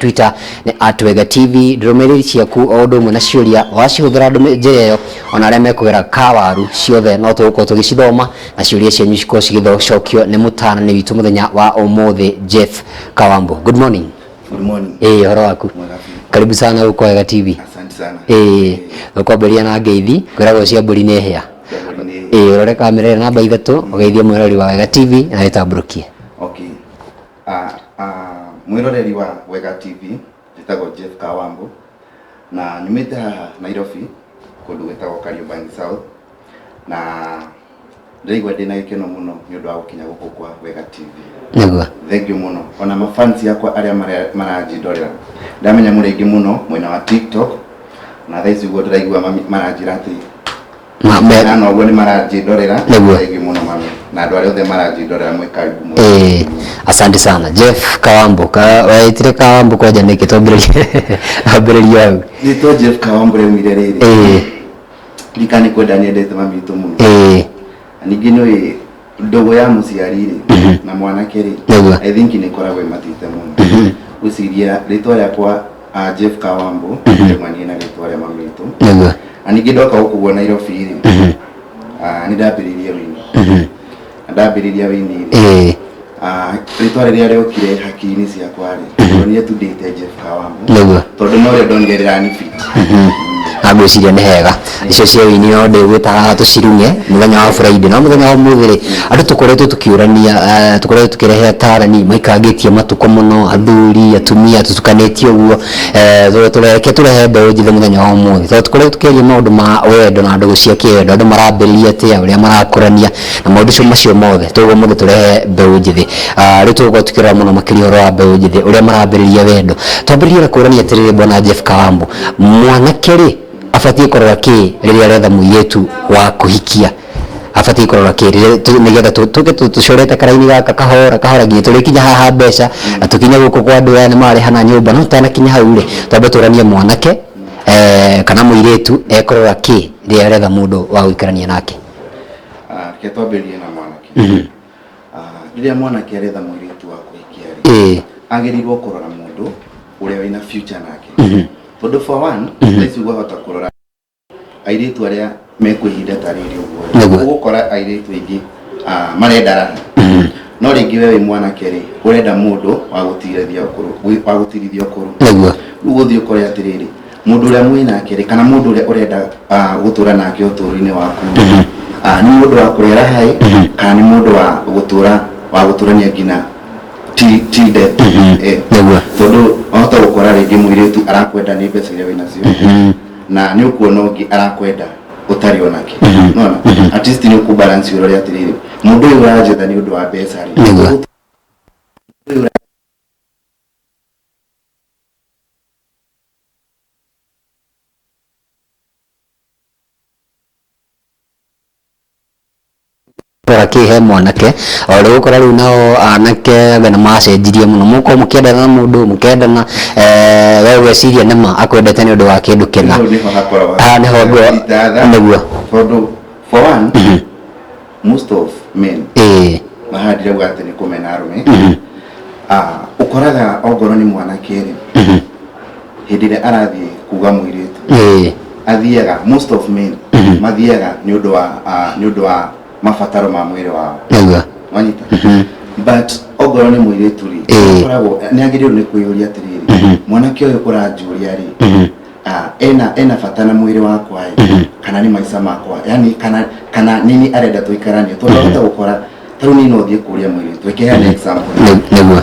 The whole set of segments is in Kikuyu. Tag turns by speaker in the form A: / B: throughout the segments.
A: Twitter nĩ at Wega TV. Ndũmĩrĩri ciaku o ũndũ ũmwe na ciũria wacihũthĩra njĩra ĩyo, ona arĩa mekũgera kawaru ciothe no tũgũkorwo tũgĩcithoma na ciũria cianyu cikorwo cigĩcokio nĩ mũtaarani witũ mũthenya wa ũmũthĩ, Jeff Kawambo. Good morning.
B: Good morning.
A: Ĩĩ, ũhoro waku?
B: Mwega biũ.
A: Karibu sana gũkũ Wega TV.
B: Asante sana.
A: Ĩĩ, tũkwambĩrĩria na ngeithi. Kwĩragwo cia mbũri nĩ hĩa.
B: Cia mbũri nĩ.
A: Ĩĩ, ũrore kamera ĩyo namba 3, ũgeithie mwĩroreri wa Wega TV na wĩtambũrũkie.
B: Okay. Mwĩroreri wa Wega TV, njĩtagwo Jeff Kawambo na nyumĩte haha Nairobi, kũndũ gwĩtagwo Kariobangi South, na ndĩraigua ndĩna gĩkeno mũno nĩ ũndũ wa gũkinya gũkũ kwa Wega TV. Thank you mũno. Ona mafans yakwa arĩa maranjindorera, ndamenya mũrĩ aingĩ mũno mwena wa TikTok, na thaa ici ũguo ndĩraigua maranjĩra atĩ na ũguo nĩ maranjindorera. Thank you mũno mami, na andũ arĩa othe maranjindorera, mwĩ karibu mũno.
A: Asante sana, Jeff Kawambo. Waitire Kawambo kwanja nĩkĩ? Twambĩrĩrie, twambĩrĩrie hau.
B: Rĩtwa Jeff Kawambo rĩaumire rĩrĩ, ndikana nĩ kwenda nyendete mami witũ mũno. Na ningĩ nĩ ndũgũ ya mũciari rĩ na mwanake rĩ, I think nĩ ĩkoragwo ĩmatĩte mũno. Gwĩciria rĩtwa rĩakwa, Jeff Kawambo, rĩaumanie na rĩtwa rĩa mami witũ. Na ningĩ ndoka gũkũ guo Nairobi rĩ, nĩ ndambĩrĩirie wĩini, na ndambĩrĩria wĩini rĩ, rĩtwa rĩrĩa rĩokire hakiri-inĩ ciakwa rĩ, ndonire tu ndĩte Jeff Kawambo, tondũ norĩo ndonire rĩrani fit.
A: Na ngwĩciria nĩ hega icio cia wĩini no ndĩgwĩtaga tũcirung'e mũthenya wa Friday. No mũthenya wa ũmũthĩ rĩ, andũ tũkoretwo tũkĩũrania, tũkoretwo tũkĩrehe atarani maikangĩtie matukũ mũno, athuri, atumia, tũtukanĩtie ũguo. Tũreke tũrehe mbeũ njĩthĩ mũthenya wa ũmũthĩ, tondũ tũkoretwo tũkĩaria maũndũ ma wendo na ndũgũ cia kĩwendo, andũ marambĩrĩria atĩa, ũrĩa marakũrania na maũndũ macio mothe. Toguo ũmũthĩ tũrehe mbeũ njĩthĩ. Rĩu tũgũkorwo tũkĩrora mũno makĩria ũhoro wa mbeũ njĩthĩ, ũrĩa marambĩrĩria wendo. Twambĩrĩrie na kũrania atĩrĩrĩ, bwana Jeff Kawambo, mwanake rĩ, abatiĩ kũrora kĩ rĩrĩa aretha mũirĩtu wa kũhikia? Abatiĩ kũrora kĩ rĩrĩa nĩgetha tũke tũcorete karaini gaka kahora kahora nginya tũrĩkinya haha mbeca na tũkinye gũkũ kwa andũ aya nĩ marĩhana nyũmba? No tũtanakinya hau rĩ, twambe tũranie mwanake kana mũirĩtu ekũrora kĩ rĩrĩa aretha mũndũ wa gũikarania nake.
B: Reke twambĩrĩrie na mwanake. Rĩrĩa mwanake aretha mũirĩtu wa kũhikia rĩ, agĩrĩirwo kũrora mũndũ ũrĩa wĩna future nake, tondũ for one, thaa ici wahota kũrora airĩtu arĩa mekuo ihinda ta rĩrĩ ũguo, ũgũkora airĩtu aingĩ marenda raha, no rĩngĩ we wĩ mwanake rĩ, ũrenda mũndũ wa gũtirithia ũkũrũ, wa gũtirithia ũkũrũ. Rĩu ũgũthiĩ ũkore atĩrĩrĩ, mũndũ ũrĩa mwĩ nake rĩ, kana mũndũ ũrĩa ũrenda gũtũra nake ũtũũro-inĩ waku, nĩ mũndũ wa kũrĩa raha ĩ, kana nĩ mũndũ wa gũtũra, wa gũtũrania nginya till death? Tondũ wahota gũkora rĩngĩ mũirĩtu arakwenda nĩ mbeca iria wĩnacio, na nĩ ũkuona ũngĩ arakwenda ũtarĩ onake. Nona at least nĩ ũkũ balance, ũrore atĩrĩrĩ, mũndũ ũyũ ũranjetha nĩ ũndũ wa mbeca rĩ, ũyũ
A: Kũrora kĩ he mwanake? O rĩu ũkora rĩu nao anake anga nĩ macenjirie mũno. Mũkorwo mũkĩendana na mũndũ, mũkendana, we ũgeciria nĩma akwendete nĩ ũndũ wa kĩndũ kĩna.
B: Hau nĩho hakoragwo
A: Haha nĩho
B: itatha. Tondũ for one, most of men, na haha ndirauga atĩ nĩ kũmena arũme, ũkoraga ongorwo nĩ mwanake rĩ, hĩndĩ ĩrĩa arathiĩ kuga mũirĩtu, athiaga, most of men mathiaga nĩ ũndũ wa mabataro ma mwĩrĩ wao. Wanyita? But ongorwo nĩ mũirĩtu rĩ, akoragwo nĩ agĩrĩirwo nĩ kwĩyũria atĩrĩrĩ, mwanake ũyũ ũranjũria rĩ, ena bata na mwĩrĩ wakwa ĩ, kana nĩ maica makwa, yani kana nini arenda tũikaranie? Tondũ ahota gũkora ta rĩu niĩ no thiĩ kũrĩa mũirĩtu, ĩkĩheana example,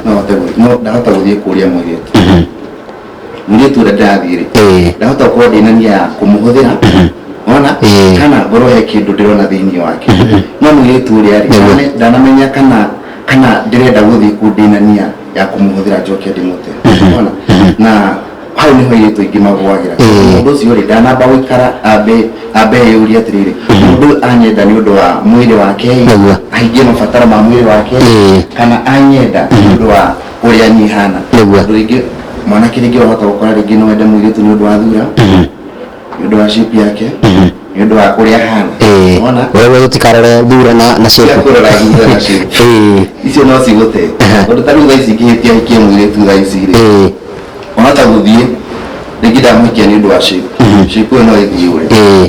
B: no hote no ndahota gũthiĩ kũrĩa mũirĩtu ũrĩa ndĩrathiĩ rĩ, ndahota gũkorwo ndĩna nia ya kũmũhũthĩra ona kana ngorwo he kĩndũ ndĩrona thĩinĩ wake. No mũirĩtu ũrĩa rĩ, ndanamenya kana ndĩrenda gũthiĩ kũu ndĩna nia ya kũmũhũthĩra njoke ndĩmũte. Ona na hau nĩho airĩtu aingĩ magũagĩra. Mũndũ ũcio rĩ, ndanamba gũikara ambe eyũrie atĩrĩrĩ, mũndũ ũyũ anyenda nĩ ũndũ wa mwĩrĩ wake ĩ, ahingie mabataro ma mwĩrĩ wake, kana anyenda nĩ ũndũ wa ũrĩa niĩ hana? Tondũ rĩngĩ mwanake, rĩngĩ wahota gũkora rĩngĩ no ende mũirĩtu nĩ ũndũ wa thura, nĩ ũndũ wa shape yake, nĩ ũndũ wa ũrĩa ahana. Wona?
A: Wewe tũtikarore thura na
B: cia
A: shape.
B: Kũrora thura na shape, icio no cigũte, tondũ ta rĩu thaa ici ingĩhĩtia hikie mũirĩtu thaa ici rĩ, Ndamũhikia nĩ ũndũ wa shape, shape ĩyo no ĩthiĩ ũrĩ.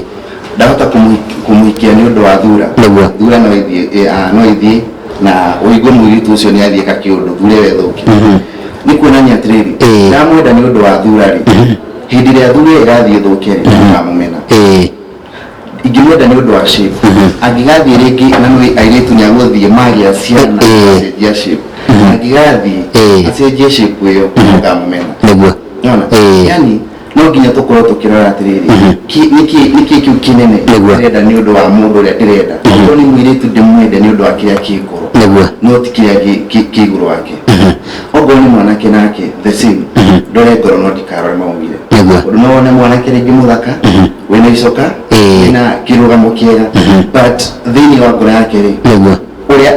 B: Ndahota kũmũhikia nĩ ũndũ wa thura. Thura no ĩthiĩ, no ĩthiĩ na ũigue mũirĩtu ũcio nĩ athiĩ kakĩũndũ, thura ĩyo ĩthũke. Nĩ kuonania atĩrĩrĩ, ndamwenda nĩ ũndũ wa thura rĩ, hĩndĩ ĩrĩa thura ĩyo ĩgathiĩ ĩthũke rĩ, nĩngamũmena. Ingĩmwenda nĩ ũndũ wa shape, angĩgathiĩ rĩngĩ na nĩ airĩtu nĩ agũthiĩ magĩa ciana, acenjia shape, angĩgathiĩ acenjie shape ĩyo, nĩngamũmena. Nĩwona? Yani no nginya tũkorwo tũkĩrora atĩrĩrĩ, nĩkĩ kĩu kĩnene ndĩrenda nĩ ũndũ wa mũndũ ũrĩa ndĩrenda. Okorwo nĩ mũirĩtu ndĩmwende nĩ ũndũ wa kĩrĩa kĩ ngoro, no ti kĩrĩa kĩ igũrũ wake. Okorwo nĩ mwanake nake the same, ndore ngoro no ndikarore maumire. Tondũ no wone mwanake rĩngĩ mũthaka wĩna icoka, wĩna kĩrũgamo kĩega, but thĩinĩ wa ngoro yake rĩ, ũrĩa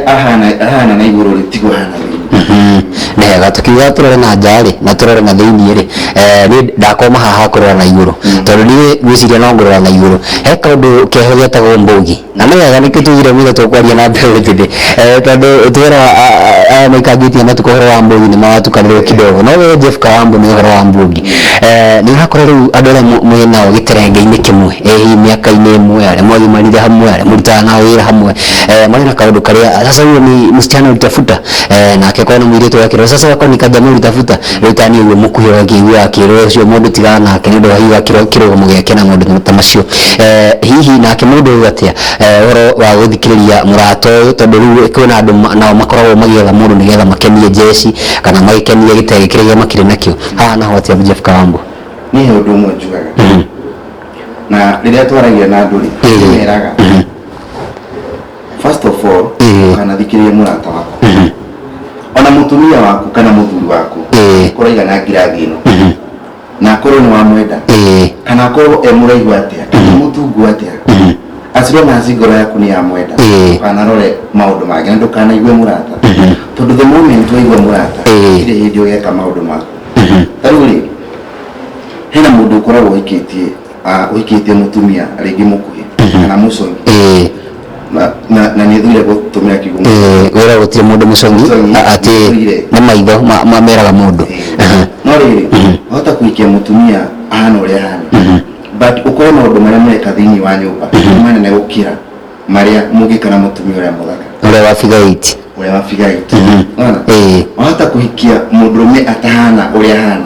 B: ahana na igũrũ rĩ, tiguo ahana thĩinĩ.
A: Nĩ wega tũkiuga tũrore na nja rĩ, na tũrore na thĩinĩ rĩ, niĩ ndakoma haha kũrora na igũrũ, tondũ niĩ ngwĩciria no ngũrora na igũrũ. He kaũndũ keho getagwo mbũgi, na nĩ wega nĩkĩo tugire mũthenya tũkwaria na mbeũ njĩthĩ, tondũ twera aya maikangĩtie matukũ ũhoro wa mbũgi nĩ maratukanĩrwo kidogo, no we Jeff Karambu nĩ ũhoro wa mbũgi. Nĩ ũrakora rĩu andũ arĩa mwĩ nao gĩterenge-inĩ kĩmwe, hihi mĩaka-inĩ ĩmwe, arĩa mwagimarire hamwe, arĩa mũrutaga nao wĩra hamwe, marĩ na kaũndũ karĩa sasa huyo ni msichana ulitafuta, nake korwo nĩ mũirĩtu agakĩrwo sasa wako ni kajamaa ulitafuta. Rĩu ta niĩ ũguo mũkuhĩ ũgakĩigua akĩrwo ũcio mũndũ tigana nake nĩ ũndũ wa hihi wa kĩrũgamo gĩake na maũndũ ta macio. Hihi nake mũndũ ũyũ atĩa, ũhoro wa gũthikĩrĩria mũrata ũyũ, tondũ rĩu kwĩna andũ nao makoragwo magĩetha mũndũ nĩgetha makenie jeshi kana magĩkenie gĩtege kĩrĩa makĩrĩ nakĩo. Haha naho atĩa Jeff Karambu?
B: Niĩ he ũndũ ũmwe njugaga, na rĩrĩa twaragia na andũ rĩ, ndĩmeraga first of all, ndũkanathikĩrĩrie mũrata waku, ona mũtumia waku kana mũthuri waku, kũraigana ngirathi ĩno, na akorwo nĩ wamwenda, kana akorwo e mũraihu atĩa kana mũtungu atĩa, as long as ngoro yaku nĩ yamwenda, ndũkanarore maũndũ mangĩ na ndũkanaigue mũrata, tondũ the moment waigua mũrata, gũtirĩ hĩndĩ ũgeka maũndũ maku. Ta rĩu rĩ, hena mũndũ ũkoragwo ũhikĩtie, ũhikĩtie mũtumia rĩngĩ mũkuhĩ kana mũcongi, na nĩ thũire gũtũmĩra kiugo
A: Wĩra gũtirĩ mũndũ mũcongi,
B: Mũcongi,
A: atĩ
B: nĩthũire.
A: nĩ maitho mameraga mũndũ.
B: No rĩrĩ, wahota kũhikia mũtumia ahana ũrĩa ahana, but ũkore maũndũ marĩa mũreka thĩinĩ wa nyũmba nĩ manene gũkĩra marĩa mũngĩka na mũtumia ũrĩa mũthaka,
A: ũrĩa wa figure eight.
B: Ũrĩa wa figure eight. Unaona? Wahota kũhikia mũndũrũme atahana ũrĩa ahana,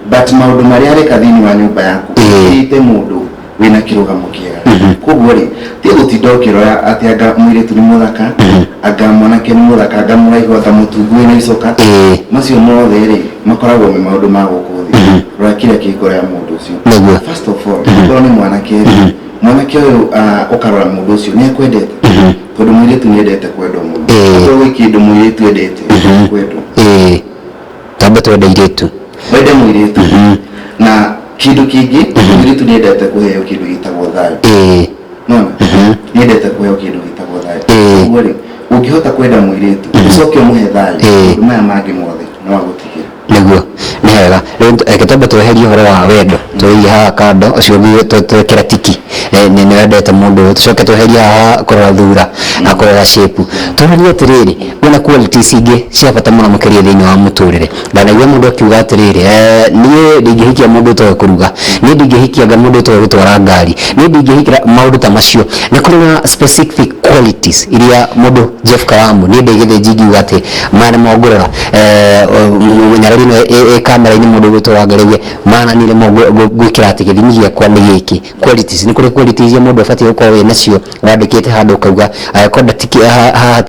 B: but maũndũ marĩa areka thĩinĩ wa nyũmba yaku ĩte mũndũ wĩna kĩrũgamo kĩega. Koguo rĩ, ti gũtinda ũkĩrora atĩ anga mũirĩtu nĩ mũthaka, anga mwanake nĩ mũthaka, anga mũraihu, anga mũtungu wĩna icoka. Macio mothe rĩ, makoragwo me maũndũ ma gũkũ thĩ. Rora kĩrĩa kĩ ngoro ya mũndũ ũcio. First of all, okorwo nĩ mwanake rĩ, mwanake ũyũ, ũkarora mũndũ ũcio nĩ akwendete, tondũ mũirĩtu nĩ endete kwendwo mũno. Okorwo gwĩ kĩndũ mũirĩtu endete, kwendwo.
A: Tambe twende irĩtu.
B: Wende mũirĩtu. Na kĩndũ kĩngĩ, mũirĩtu nĩ endete kũheo kĩndũ gĩtagwo thayũ. Nona nĩ endete kũheo kĩndũ gĩtagwo thayũ. Koguo rĩ, ũngĩhota kwenda mũirĩtu ũcoke ũmũhe thayũ, maũndũ maya mangĩ mothe no agũtigĩre.
A: Nĩguo nĩ hega. Rĩu reke twambe tweherie ũhoro wa wendo, tũwĩige haha kando, ũcio ũngĩ twekĩra tiki nĩ wendete mũndũ ũyũ. Tũcoke tweherie haha kũrora thura na kũrora shape, tũranie atĩrĩrĩ, kwĩna qualities ingĩ cia bata mũno makĩria thĩinĩ wa mũtũrĩre. Ndanaigua mũndũ akiuga atĩrĩrĩ, niĩ ndingĩhikia mũndũ ũtoĩ kũruga, niĩ ndingĩhikia mũndũ ũtoĩ gũtwara ngari, niĩ ndingĩhikĩra maũndũ ta macio. Nĩ kũrĩ na specific qualities iria mũndũ Jeff Karamu, niĩ ndĩ gĩthĩnji ingiuga atĩ maya nĩmo ngũrora, nyarari ĩno ĩ kamera-inĩ, mũndũ ũgwĩtwo Wangarĩ, maya niĩ nĩmo ngwĩkĩra atĩ gĩthimi gĩakwa nĩ gĩkĩ. Qualities, nĩ kũrĩ qualities iria mũndũ abatiĩ gũkorwo wĩ nacio wandĩkĩte handũ ũkauga angĩkorwo ndatiki haha.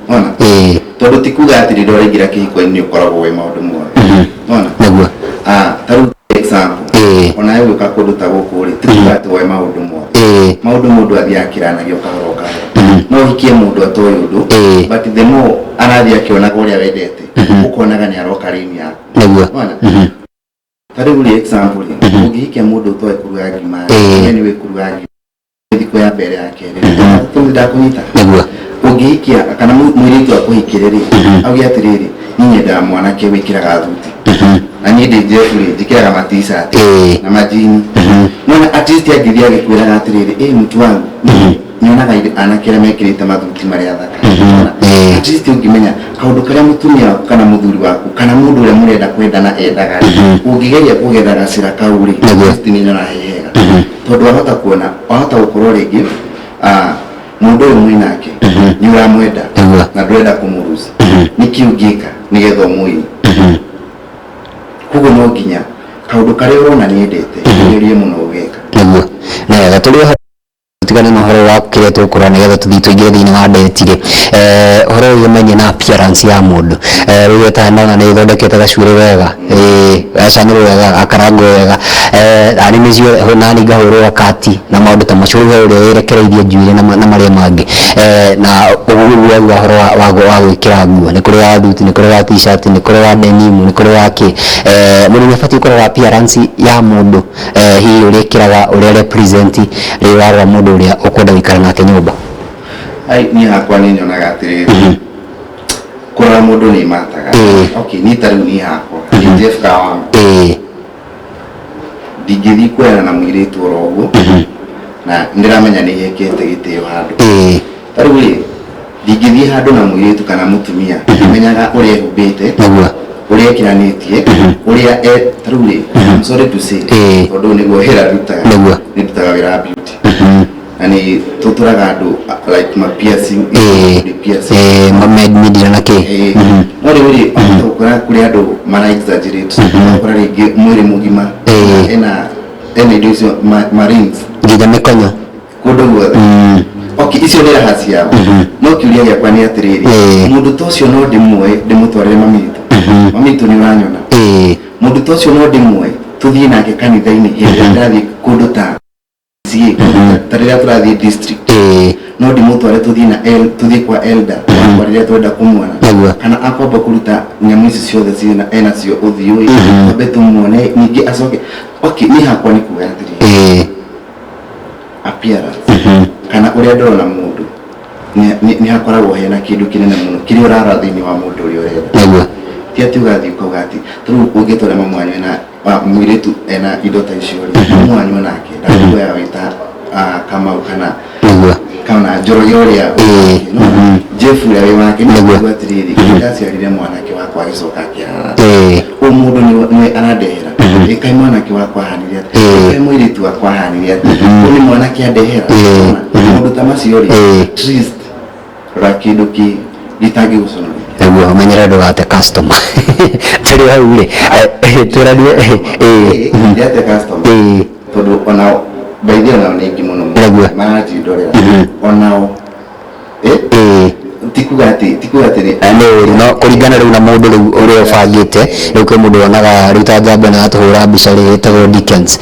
B: Ona tondũ ti kuga atĩ rĩrĩa ũraingĩra kĩhiko-inĩ nĩ ũkoragwo wĩ maũndũ mothe. Ona ta rĩu example, ona we gwĩka kũndũ ta gũkũ rĩ, ti kuga atĩ woe maũndũ mothe. Maũndũ mũndũ athiaga akĩranagia o kahora o kahora. No ũhikie mũndũ atoĩ ũndũ, but the more arathiĩ akĩonaga ũrĩa wendete, ũkonaga nĩ aroka raini yaku. Ona ta rĩu rĩ, example rĩ, ũngĩhikia mũndũ ũtoĩ kũruga ngima, we nĩwe kũruga ngima thikũ ya mbere ya kerĩ, tondũ ndakũnyita. Ũngĩhikia kana mũirĩtu akũhikĩre rĩ, auge atĩrĩrĩ, niĩ nyendaga mwanake wĩkĩraga thuti, na niĩ ndĩ Jeff rĩ, njĩkĩraga ma t-shirt na majini. Nona at least angĩthiĩ agĩkwĩraga atĩrĩrĩ, ĩ mtu wangu. Nyonaga anake arĩa mekĩrĩte mathuti marĩa athaka. Nona? At least ũngĩmenya kaũndũ karĩa mũtumia waku kana mũthuri waku kana mũndũ ũrĩa mũrenda kwendana endaga rĩ, ũngĩgeria kũgetha gacĩra kau rĩ, at least nĩ nyonaga he hega, tondũ wahota kuona, wahota gũkorwo rĩngĩ mũndũ ũyũ mwĩ nake nĩ ũramwenda na ndũrenda kũmũruca. Nĩkĩ ũngĩka nĩgetha ũmwĩri? Koguo no nginya kaũndũ karĩa ũrona nĩendete ũgerie mũno gũgeka.
A: Nĩguo, nĩ wega tũrĩ oho. Tigane na ũhoro wa kĩrĩa tũkũrora nĩgetha tũthiĩ tũingĩre thĩinĩ wa ndeti rĩ, ũhoro wĩgemaine na appearance ya mũndũ. Rĩu ta ndona nĩ ĩthondekete gacuĩrĩ wega, ĩĩ gacanũrwo wega, gakarangwo wega, nani nĩcio nani ngahũrwo gakati na maũndũ ta macio. Rĩu he ũrĩa wĩrekereirie njuĩrĩ na marĩa mangĩ, na ũguo ũguo ũhoro wa gwĩkĩra nguo, nĩ kũrĩ wa thuti, nĩ kũrĩ wa t-shirt, nĩ kũrĩ wa denim, nĩ kũrĩ wa kĩ. Mũndũ nĩ abatiĩ kũrora appearance ya mũndũ, hihi ũrĩa ĩkĩraga, ũrĩa represent rĩrĩa ũrarora mũndũ ũrĩa ũkwenda gũikara nake nyũmba.
B: Ai, niĩ hakwa nĩ nyonaga atĩrĩrĩ, kũrora mũndũ nĩ mataga. Okay, niĩ ta rĩu niĩ hakwa nĩ Jeff Kawama, ndingĩthiĩ kuoyana na mũirĩtu oro ũguo na ndĩramenya nĩ hekete gĩtĩo handũ. Ta rĩu rĩ, ndingĩthiĩ handũ na mũirĩtu kana mũtumia menyaga ũrĩa ehumbĩte, ũrĩa ekiranĩtie, ũrĩa e ta rĩu rĩ, I'm sorry to say, tondũ ũyũ nĩguo wĩra ndutaga. Nĩ ndutaga wĩra wa beauty na nĩ tũtũraga andũ like ma piercing, body piercing.
A: Mindira na kĩ.
B: No rĩu rĩ, wahota gũkora kũrĩ andũ mara exaggerate, ũgakora rĩngĩ mwĩrĩ mũgima ena indo icio ma rings,
A: nginya mĩkonyo
B: kũndũ guothe. Okay, icio nĩ raha ciao, no kĩũria gĩakwa nĩ atĩrĩrĩ, mũndũ ta ũcio no ndĩmuoe ndĩmũtwarĩre mami witũ? Mami witũ, nĩ ũranyona? Mũndũ ta ũcio no ndĩmuoe tũthiĩ nake kanitha-inĩ hĩndĩ ĩrĩa ndĩrathiĩ kũndũ ta CA, ta rĩrĩa tũrathiĩ district? No ndĩmũtware tũthiĩ na tũthiĩ kwa elder wakwa rĩrĩa twenda kũmuona? Kana akwamba kũruta nyamũ ici ciothe ciĩna enacio ũthiũ ĩ, twambe tũmuone ningĩ acoke? Okay, niĩ hakwa nĩ kuga atĩrĩrĩ, appearance kana ũrĩa ndĩrona mũndũ nĩ hakoragwo hena kĩndũ kĩnene mũno kĩrĩa ũrarora thĩinĩ wa mũndũ ũrĩa ũrenda. Ti atĩ ũgathiĩ ũkauga atĩ tarĩu ũngĩtwara mamu wanyu ena mũirĩtu ena indo ta icio rĩ, mamu wanyu onake ndangĩkuoya wĩ ta Kamau kana kana Njoroge ũrĩa wĩ wake. No Jeff ũrĩa wĩ wake nĩ kuga atĩrĩrĩ, ndaciarire mwanake wakwa agĩcoka akĩarara, ũyũ mũndũ nĩwe arandehera. Ĩ kaĩ mwanake wakwa ahanire atĩa? Ĩ kaĩ mũirĩtu wakwa ahanire atĩa? Ũyũ nĩ mwanake andehera. Maũndũ ta macio rĩ, at least rora kĩndũ kĩ gĩtangĩgũconorithia.
A: Nĩguo, ũmenyere ndũgate customer. Tũrĩ hau rĩ, tũranie.
B: Ndĩate customer, tondũ onao by the way, onao nĩ aingĩ mũno maranjindorera onao. Ti kuga atĩ
A: Nĩ ũru, no kũringana rĩu na mũndũ rĩu ũrĩa ũbangĩte. Rĩu kwĩ mũndũ wonaga rĩu ta njamba ĩno yatũhũra mbica rĩ, ĩtagwo Dickens,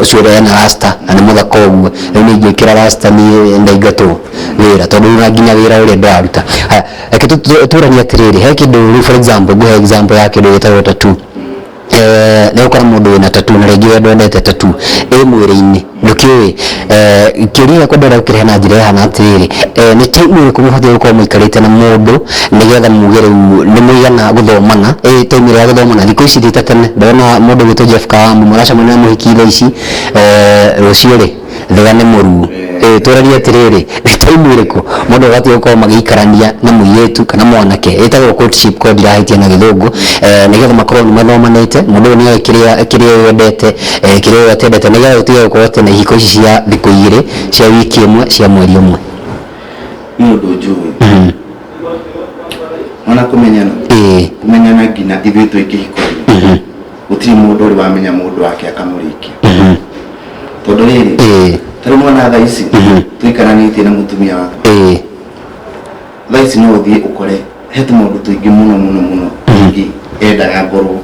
A: ũcio ũrĩa ena rasta na nĩ mũthaka ũguo. Rĩu niĩ ingĩkĩra rasta niĩ ndaingatwo wĩra, tondũ rĩu na nginya wĩra ũrĩa ndĩraruta. Haya, reke tũranie atĩrĩrĩ, he kĩndũ rĩu, for example, ngũhe example ya kĩndũ gĩtagwo tattoo. Nĩ ũkora mũndũ wĩna tattoo na rĩngĩ we ndwendete tattoo ĩ mwĩrĩ-inĩ, ndũkĩũĩ. Kĩũria gĩakwa ndĩrenda gũkĩrehe na njĩra ĩhana atĩrĩrĩ, nĩ time ĩrĩkũ mũbatiĩ gũkorwo mũikarĩte na mũndũ nĩgetha muge rĩu nĩ mũigana gũthomana, ĩ time ĩrĩa ya gũthomana? Thikũ ici ti ta tene. Ndĩrona mũndũ ũgwĩtwo Jeff Kawamu mũracemania na mũhiki thaa ici, rũciũ rĩ thiga nĩ mũruo. Tũrarie atĩrĩrĩ, nĩ time ĩrĩkũ mũndũ abatiĩ gũkorwo magĩikarania na mũirĩtu kana mwanake, ĩtagwo courtship ko ndirahĩtia na gĩthũngũ, nĩgetha makorwo nĩ mathomanĩte, mũndũ ũyũ nĩoĩ kĩrĩa ũyũ endete, kĩrĩa ũyũ atendete, nĩgetha gũtige gũkorwo atĩ na ihiko ici cia thikũ 2, cia wiki ĩmwe, cia mweri ũmwe?
B: Nĩ ũndũ njũĩ ona kũmenyana, kũmenyana nginya ithuĩ twĩ kĩhiko-inĩ, gũtirĩ mũndũ ũrĩ wamenya mũndũ wake akamũrĩkia, tondũ rĩrĩ, ta rĩu mwana thaa ici tũikaranĩtie na mũtumia wakwa, thaa ici no ũthiĩ ũkore he tũmaũndũ tũingĩ mũno mũno mũno rĩngĩ endaga ngorwo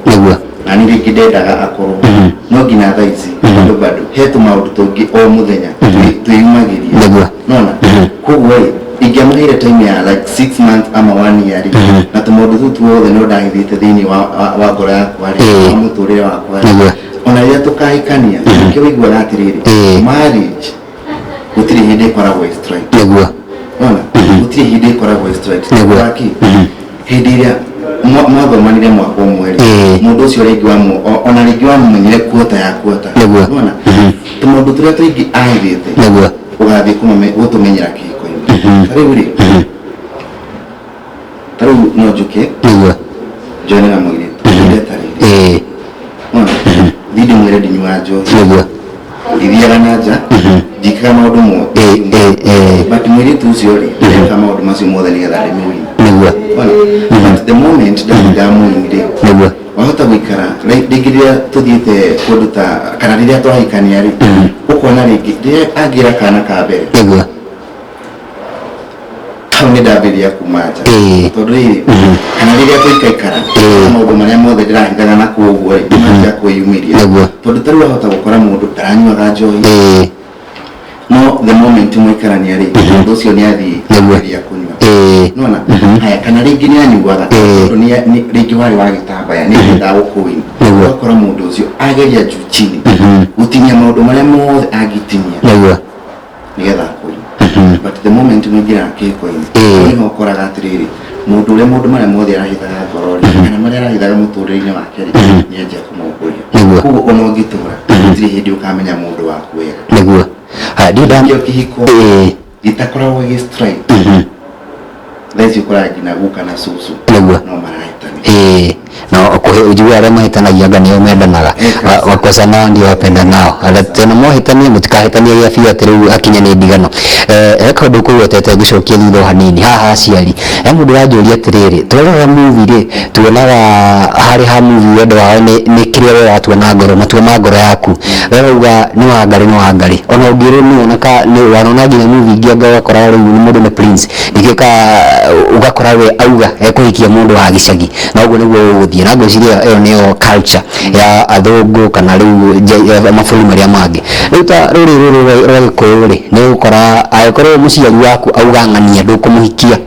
B: na niĩ rĩngĩ ndendaga akorwo, no nginya thaa ici bado bado he tũmaũndũ tũngĩ o mũthenya twĩyumagĩria. Nona koguo rĩ, ingĩamũheire time ya like 6 months ama one year rĩ, na tũmaũndũ tũu tuothe no ndahithĩte thĩinĩ wa ngoro yakwa rĩ, wa mũtũrĩre wakwa rĩ, ona rĩrĩa tũkahikania, nĩkĩo ũiguaga atĩrĩrĩ, marriage gũtirĩ hĩndĩ ĩkoragwo ĩ straight. Nona gũtirĩ hĩndĩ ĩkoragwo ĩ straight. Waki hĩndĩ ĩrĩa mwathomanire mwaka ũmwe rĩ, mũndũ ũcio rĩngĩ ona rĩngĩ wamũmenyire kuota ya kuota. Nona tũmaũndũ tũrĩa tũingĩ ahithĩte. Ũgathiĩ gũtũmenyera kĩhiko-inĩ. Ta rĩu rĩ, ta rĩu no njũke njoine na mũirĩtu ndetarĩire. Nona thiĩ ndĩmwĩre ndinyuaga njohi, ndithiaga na nja, njikaga maũndũ mothe, but mũirĩtu ũcio rĩ, ndeka maũndũ macio mothe nĩgetha ndĩmũwini. Ona but the moment ndathiĩ ndamũwini rĩ, wahota gũikara rĩngĩ rĩrĩa tũthiĩte kũndũ ta kana rĩrĩa twahikania rĩ, ũkona rĩngĩ rĩrĩa angĩra kana ka mbere, hau nĩ ndambĩrĩria kuma nja. Tondũ rĩrĩ, kana rĩrĩa tũikaikara, maũndũ marĩa mothe ndĩrahithaga na kũu ũguo rĩ, nĩmanjia kwĩyumĩria. Tondũ ta rĩu wahota gũkora mũndũ ndaranyuaga njohi, no the moment mwaikarania rĩ, mũndũ ũcio nĩ athiĩ ambĩrĩria kũnyua. Nona haya, kana rĩngĩ nĩ anyuaga, tondũ rĩngĩ warĩ wa gĩtambaya nĩ endaga gũkũwin. Ũgakora mũndũ ũcio ageria juu chini gũtinia maũndũ marĩa mothe angĩtinia nĩgetha akũwin, but the moment mũingĩra kĩhiko-inĩ, hau nĩho ũkoraga atĩrĩrĩ, mũndũ ũrĩa maũndũ marĩa mothe arahithaga ngoro rĩ, kana marĩa arahithaga mũtũrĩre-inĩ wake rĩ, nĩ anjia kũmaumbũria. Koguo ona ũngĩtũra, gũtirĩ hĩndĩ ũkamenya mũndũ waku wega.
A: Nĩguo. Haya, ndiũ
B: Nĩkĩo kĩhiko gĩtakoragwo gĩ straight. Thaa ici ũkoraga nginya guka na cũcũ no marahĩtania.
A: Ĩĩ, na kũhe ujue arĩa mahĩtanagia anga nĩo mendanaga. Wakosana ndio wapendanao. Ala tena mwahĩtania, mũtikahĩtanie gĩa biũ atĩ rĩu akinya nĩ ndigano. He kaũndũ kũgwetete ngũcokia thutha o hanini haha. Aciari, he mũndũ ũranjũria atĩrĩrĩ, twerora movie rĩ, tuonaga harĩ ha movie wendo wao nĩ kĩrĩa we watua na ngoro, matua ma ngoro yaku. We wauga nĩ Wangarĩ, nĩ Wangarĩ, ona ũngĩrwo nĩ woneka nĩ wanona nginya movie ingĩ, anga ũgakora rĩu nĩ mũndũ nĩ prince ningĩ ka ũgakora we auga ekũhikia mũndũ wa gĩcagi na ũguo nĩguo ũgũthiĩ na ngwĩciria ĩyo nĩyo culture ya athũngũ kana rĩu mabũrũri marĩa mangĩ. Rĩu ta rũrĩrĩ rũrũ rwa Gĩkũyũ rĩ, nĩ ũgũkora angĩkorwo mũciari waku auga ng'ania, ndũkũmũhikia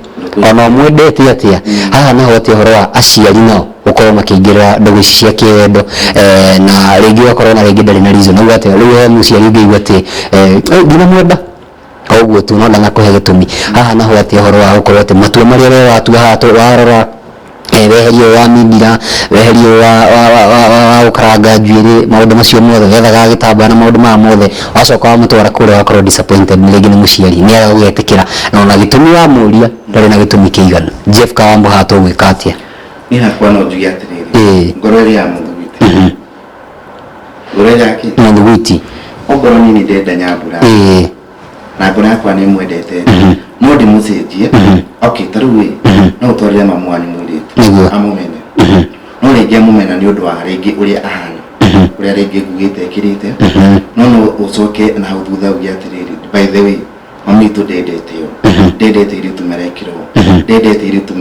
A: ona ũmwendete atĩa. Haha naho atĩ ũhoro wa aciari nao gũkorwo makĩingĩrĩra ndũgũ ici cia kĩwendo, na rĩngĩ ũgakorwo na rĩngĩ ndarĩ na reason, auga atĩ rĩu he mũciari ũngĩigua atĩ ndinamwenda o ũguo tu, no ndanakũhe gĩtũmi. Haha naho atĩ ũhoro wa gũkorwo atĩ matua marĩa we watua haha warora, weherie ũyũ wa mindira, weherie ũyũ wa gũkaranga njuĩrĩ, maũndũ macio mothe, wethaga gĩtambaya na maũndũ maya mothe, wacoka wamũtwara kũrĩa, wakorwo disappointed nĩ rĩngĩ nĩ mũciari nĩ aga gũgetĩkĩra, na ona gĩtũmi wamũria ndarĩ na gĩtũmi kĩiganu. Jeff Kawambo, haha tũgwĩka atĩa?
B: Niĩ hakwa no njuge atĩrĩrĩ, ngoro ĩrĩa ya mũthugwiti, ngoro ĩrĩa ya kĩ
A: Mũthugwiti.
B: Ongorwo niĩ nĩ ndenda Nyambura na ngoro yakwa nĩ mwendete, no ndĩmũcenjie. Okay, ta rĩu ĩ, no ũtwarĩre mamu wanyu mũirĩtu amũmene, no rĩngĩ amũmena nĩ ũndũ wa rĩngĩ ũrĩa ahana, ũrĩa rĩngĩ ngugĩte ekĩrĩte, no no ũcoke na hau thutha uge atĩrĩrĩ, by the way, mami witũ ndendete ĩyo, ndendete airĩtu marekĩrwo, ndendete airĩtu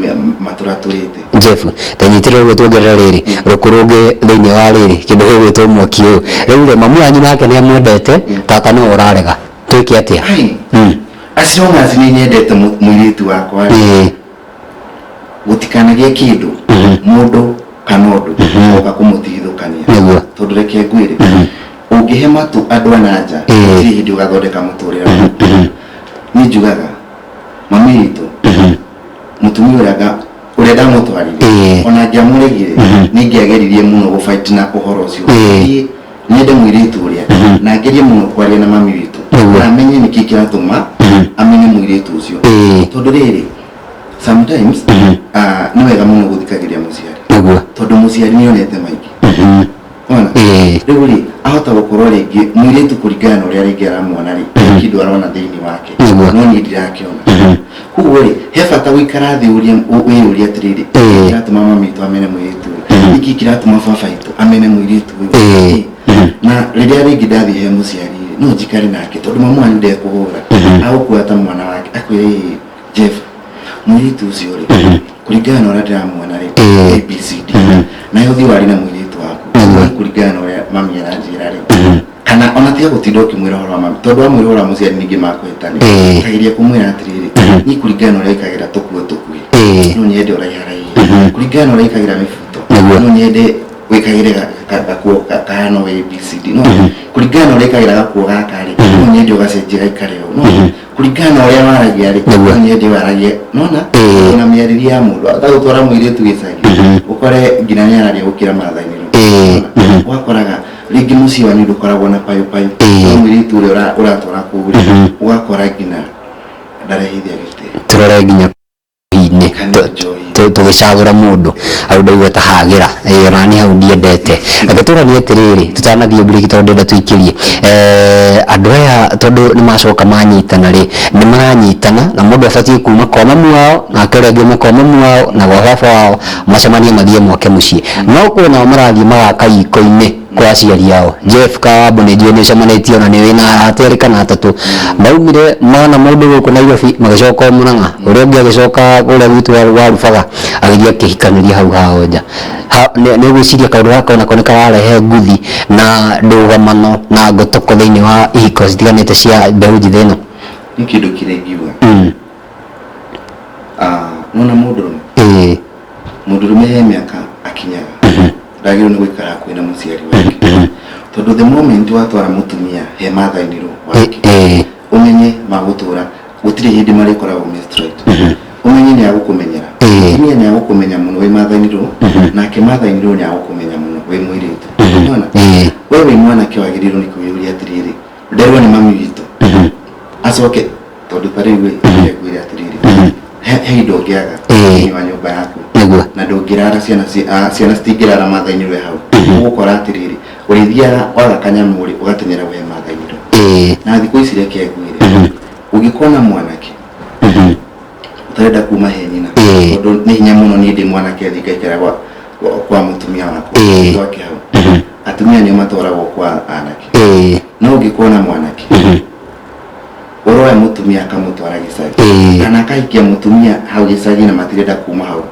B: matũratũrĩte.
A: Jeff, tanyitĩrĩra ũguo, tuongerera rĩrĩ rũkũ rũngĩ thĩinĩ wa rĩrĩ kĩndũ gĩgwĩtwo mwaki ũyũ. Rĩu rĩ, mamu wanyu nake nĩ amwendete, tata nĩwe ũrarega, twĩke atĩa?
B: Ai, as long as nĩ nyendete mũirĩtu wakwa rĩ, gũtikanagĩe kĩndũ, mũndũ kana ũndũ oka kũmũtigithũkania. Tondũ reke ngwĩre, ũngĩhe matũ andũ a na nja, gũtirĩ hĩndĩ ũgathondeka mũtũrĩre waku. Niĩ njugaga mami witũ, mũtumia ũrĩa ũrĩa ndamũtwarire, ona angĩamũregire, nĩ ingĩageririe mũno gũfight na ũhoro ũcio. Thiĩ nyende mũirĩtu ũrĩa na ngerie mũno kwaria na mami witũ na amenye nĩkĩ kĩratũma amenye mũirĩtu ũcio. Tondũ rĩrĩ, sometimes nĩ wega mũno gũthikagĩrĩria mũciari, tondũ mũciari nĩ onete maingĩ. Ona rĩu rĩ, ahota gũkorwo rĩngĩ mũirĩtu kũringana na ũrĩa rĩngĩ aramuona rĩ, kĩndũ arona thĩinĩ wake, no niĩ ndirakĩona. Koguo rĩ, he bata gũikara thĩ ũrie, wĩyũrie atĩrĩrĩ, kĩratũma mami witũ amene mũirĩtu ũyũ nĩkĩ? Kĩratũma baba witũ amene mũirĩtu ũyũ nĩkĩ? Na rĩrĩa rĩngĩ ndathiĩ he mũciari rĩ, no njikare nake, tondũ mamu wanyu ndekũhũra, agũkuoya ta mwana wake, akwĩre, "Ĩ, Jeff, mũirĩtu ũcio rĩ, kũringana na ũrĩa ndĩramuona rĩ, ABCD, nawe ũthiĩ warie na mũirĩtu waku. Niĩ kũringana na ũrĩa mami aranjĩra rĩ," kana ona tiga gũtinda ũkĩmwĩra ũhoro wa mami, tondũ wamwĩra ũhoro wa mũciari ningĩ makũhĩtania. Kageria kũmwĩra atĩrĩrĩ, niĩ kũringana na ũrĩa ĩkagĩra tũkuo tũkuhĩ, no nyende ũraiharaihe. Kũringana na ũrĩa ĩkagĩra mĩbuto, no nyende wĩkagĩre gakuo kahana o ABCD. No kũringana na ũrĩa ĩkagĩra gakuo gaka rĩ, no nyende ũgacenjia gaikare ũũ. No kũringana na ũrĩa waragia rĩ, no nyende waragie nona ona mĩarĩrie ya mũndũ atagũtwara mũirĩtu gĩcagi, ũkore nginya nĩ araria gũkĩra mathani. Ũgakoraga Rĩngĩ mũciĩ wanyu ndũkoragwo na payũ payũ. No mũirĩtu ũrĩa ũratwara kũu rĩ, ũgakora nginya ndarehithia gĩtĩ.
A: Tũrore nginya inĩ
B: Kana njohi.
A: Tũgĩcagũra mũndũ hau ndaigua ta hagĩra. Ĩĩ, ona niĩ hau ndiendete. Reke tũranie atĩrĩrĩ, tũtanathiĩ break, tondũ ndĩrenda tũikĩrie andũ aya, tondũ nĩ macoka manyitana rĩ, nĩ maranyitana na mũndũ abatiĩ kuma kwa mamu wao, nake ũrĩa ũngĩ aume kwa mamu wao na gwa baba wao, macemanie mathiĩ mwake mũciĩ. No kwĩ nao marathiĩ magaka iko-inĩ kwa aciari ao. Jeff Kawambo, nĩ njũĩ nĩ ũcemanĩtie ona nĩ wĩna arata erĩ kana atatũ maumire mona mũndũ gũkũ Nairobi, magĩcoka o Mũrang'a, ũrĩa ũngĩ agĩcoka kũrĩa gwitũ wa Rubaga, agĩthiĩ akĩhikanĩria hau hao nja. Nĩ ũgwĩciria kaũndũ gaka onako nĩ kararehe nguthi na ndũgamano na ngotoko thĩinĩ wa ihiko citiganĩte cia mbeũ njĩthĩ ĩno?
B: Nĩ kĩndũ kĩrĩa ingiuga. Ah, nona mũndũrũme, mũndũrũme he mĩaka akinyaga ndagĩrĩirwo nĩ gũikara hakuhĩ na mũciari wake, tondũ the moment watwara mũtumia he mathainirwo wake, ũmenye magũtũra gũtirĩ hĩndĩ marĩkoragwo me straight. Ũmenye nĩ agũkũmenyera. Mũtumia nĩ agũkũmenya mũno wĩ mathainirwo, nake mathainirwo nĩ agũkũmenya mũno wĩ mũirĩtu. Nĩwona? We wĩ mwanake wagĩrĩirwo nĩ kwĩyũria atĩrĩrĩ, nderwo nĩ mami witũ acoke, tondũ ta rĩu ĩ, ngwĩre atĩrĩrĩ, he indo ũngĩaga thĩinĩ wa nyũmba yaku na ndũngĩrara ciana ciana citingĩrara mathainirwe hau. Ũgũkora atĩrĩrĩ, ũrĩthiaga waga kanyamũ rĩ, ũgateng'era we mathainirwe. Na thikũ ici reke ngwĩre, ũngĩkona mwanake ũtarenda kuma he nyina, tondũ nĩ hinya mũno niĩ ndĩ mwanake thiĩ ngaikara kwa mũtumia wakwa gwake hau. Atumia nĩo matwaragwo kwa anake. No ũngĩkona mwanake ũroya mũtumia akamũtwara gĩcagi kana akahikia mũtumia hau gĩcagi na matirenda kuma hau,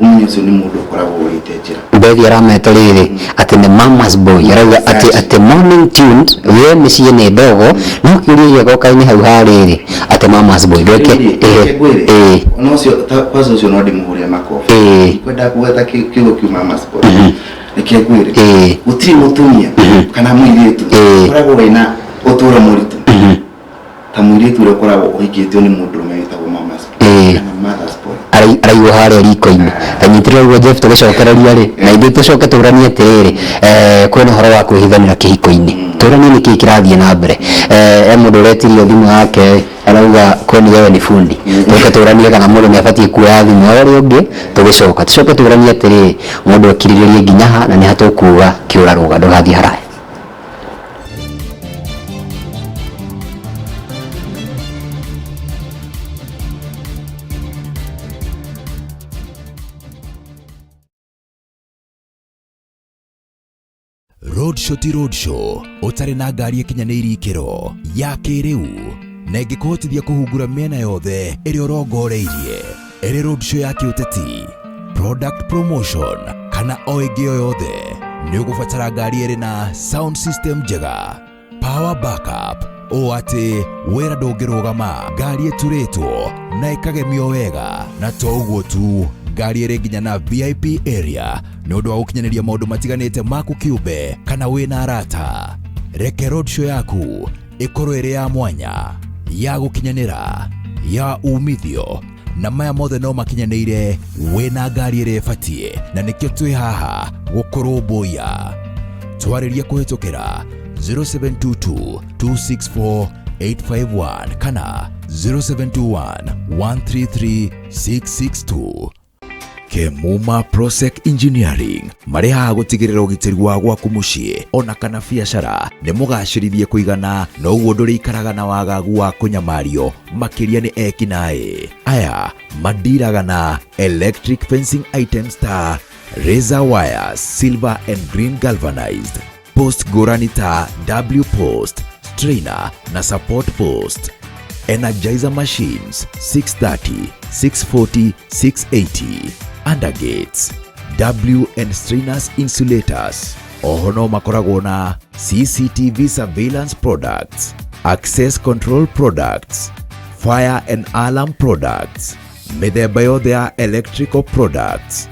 B: ũmenye ũcio nĩ mũndũ ũkoragwo ũrĩte njĩra.
A: Bethi arameta rĩrĩ atĩ nĩ mama's boy, arauga atĩ morning tuned we mĩciĩ nĩ ndogo, no kĩũria gĩgoka-inĩ hau ha rĩrĩ atĩ mama's boy ndweke.
B: Rĩrĩ, reke ngwĩre, ona ũcio kwanza ũcio no ndĩmũhũrĩre makobi. Kwenda kũgweta kiugo kiu mama's boy, reke ngwĩre, gũtirĩ mũtumia kana mũirĩtu ũkoragwo wĩna ũtũũro mũritũ ta mũirĩtu ũrĩa ũkoragwo ũhikĩtio nĩ mũndũrũme wĩtagwo mama's boy kana mother's boy.
A: Araigwo harĩa riko-inĩ. Tanyitĩrĩra ũguo, Jeff, tũgĩcokereria rĩ na ithuĩ tũcoke tũranie atĩrĩrĩ, kwĩna ũhoro wa kwĩhithanĩra kĩhiko-inĩ. Tũranie nĩkĩĩ kĩrathiĩ na mbere. He mũndũ ũretirio thimũ yake, arauga kwani wewe ni fundi. Tũke tũranie kana mũndũ nĩ abatiĩ kuoya thimũ ya ũrĩa ũngĩ. Tũgĩcoka tũcoke tũranie atĩrĩrĩ, mũndũ akirĩrĩrie nginya ha, na nĩ ha tũkuga kĩũrarũga. Ndũgathiĩ haraya.
C: Roadshow ti roadshow ũtarĩ na ngari ĩkinyanĩirie ikĩro ya kĩrĩu na ĩngĩkũhotithia kũhungura mĩena yothe ĩrĩa ũrongoreirie, ĩrĩ roadshow ya kĩũteti, product promotion kana o ĩngĩ o yothe, nĩ ũgũbatara ngari ĩrĩ na sound system njega, power backup, ũũ atĩ wĩra ndũngĩrũgama, ngari ĩturĩtwo na ĩkagemio wega, na to ũguo tu, ngari ĩrĩ nginya na VIP area nĩ ũndũ wa gũkinyanĩria maũndũ matiganĩte maku kĩũmbe kana wĩna arata. Reke roadshow yaku ĩkorwo ĩrĩ ya mwanya, ya gũkinyanĩra, ya umithio, na maya mothe no makinyanĩire wĩna ngari ĩrĩa ĩbatiĩ, na nĩkĩo twĩ haha gũkũrũmbũiya. Twarĩrie kũhĩtũkĩra 0722 264 851 kana 0721 133 662. Kemuma Prosec Engineering marĩ haha gũtigĩrĩra ũgitĩri wa gwaku mũciĩ ona kana biacara nĩ mũgacĩrithie kũigana, na ũguo ndũrĩikaraga na wagagu wa kũnyamario makĩria nĩ ekinaĩ aya. Mandiraga na electric fencing items ta razor wires, silver and green galvanized post ngũrani ta W post, strainer na support post, energizer machines 630, 640, 680, undergates, W and strainers, insulators. Oho no makoragwo na CCTV surveillance products, access control products, fire and alarm products, mĩthemba yothe ya electrical products,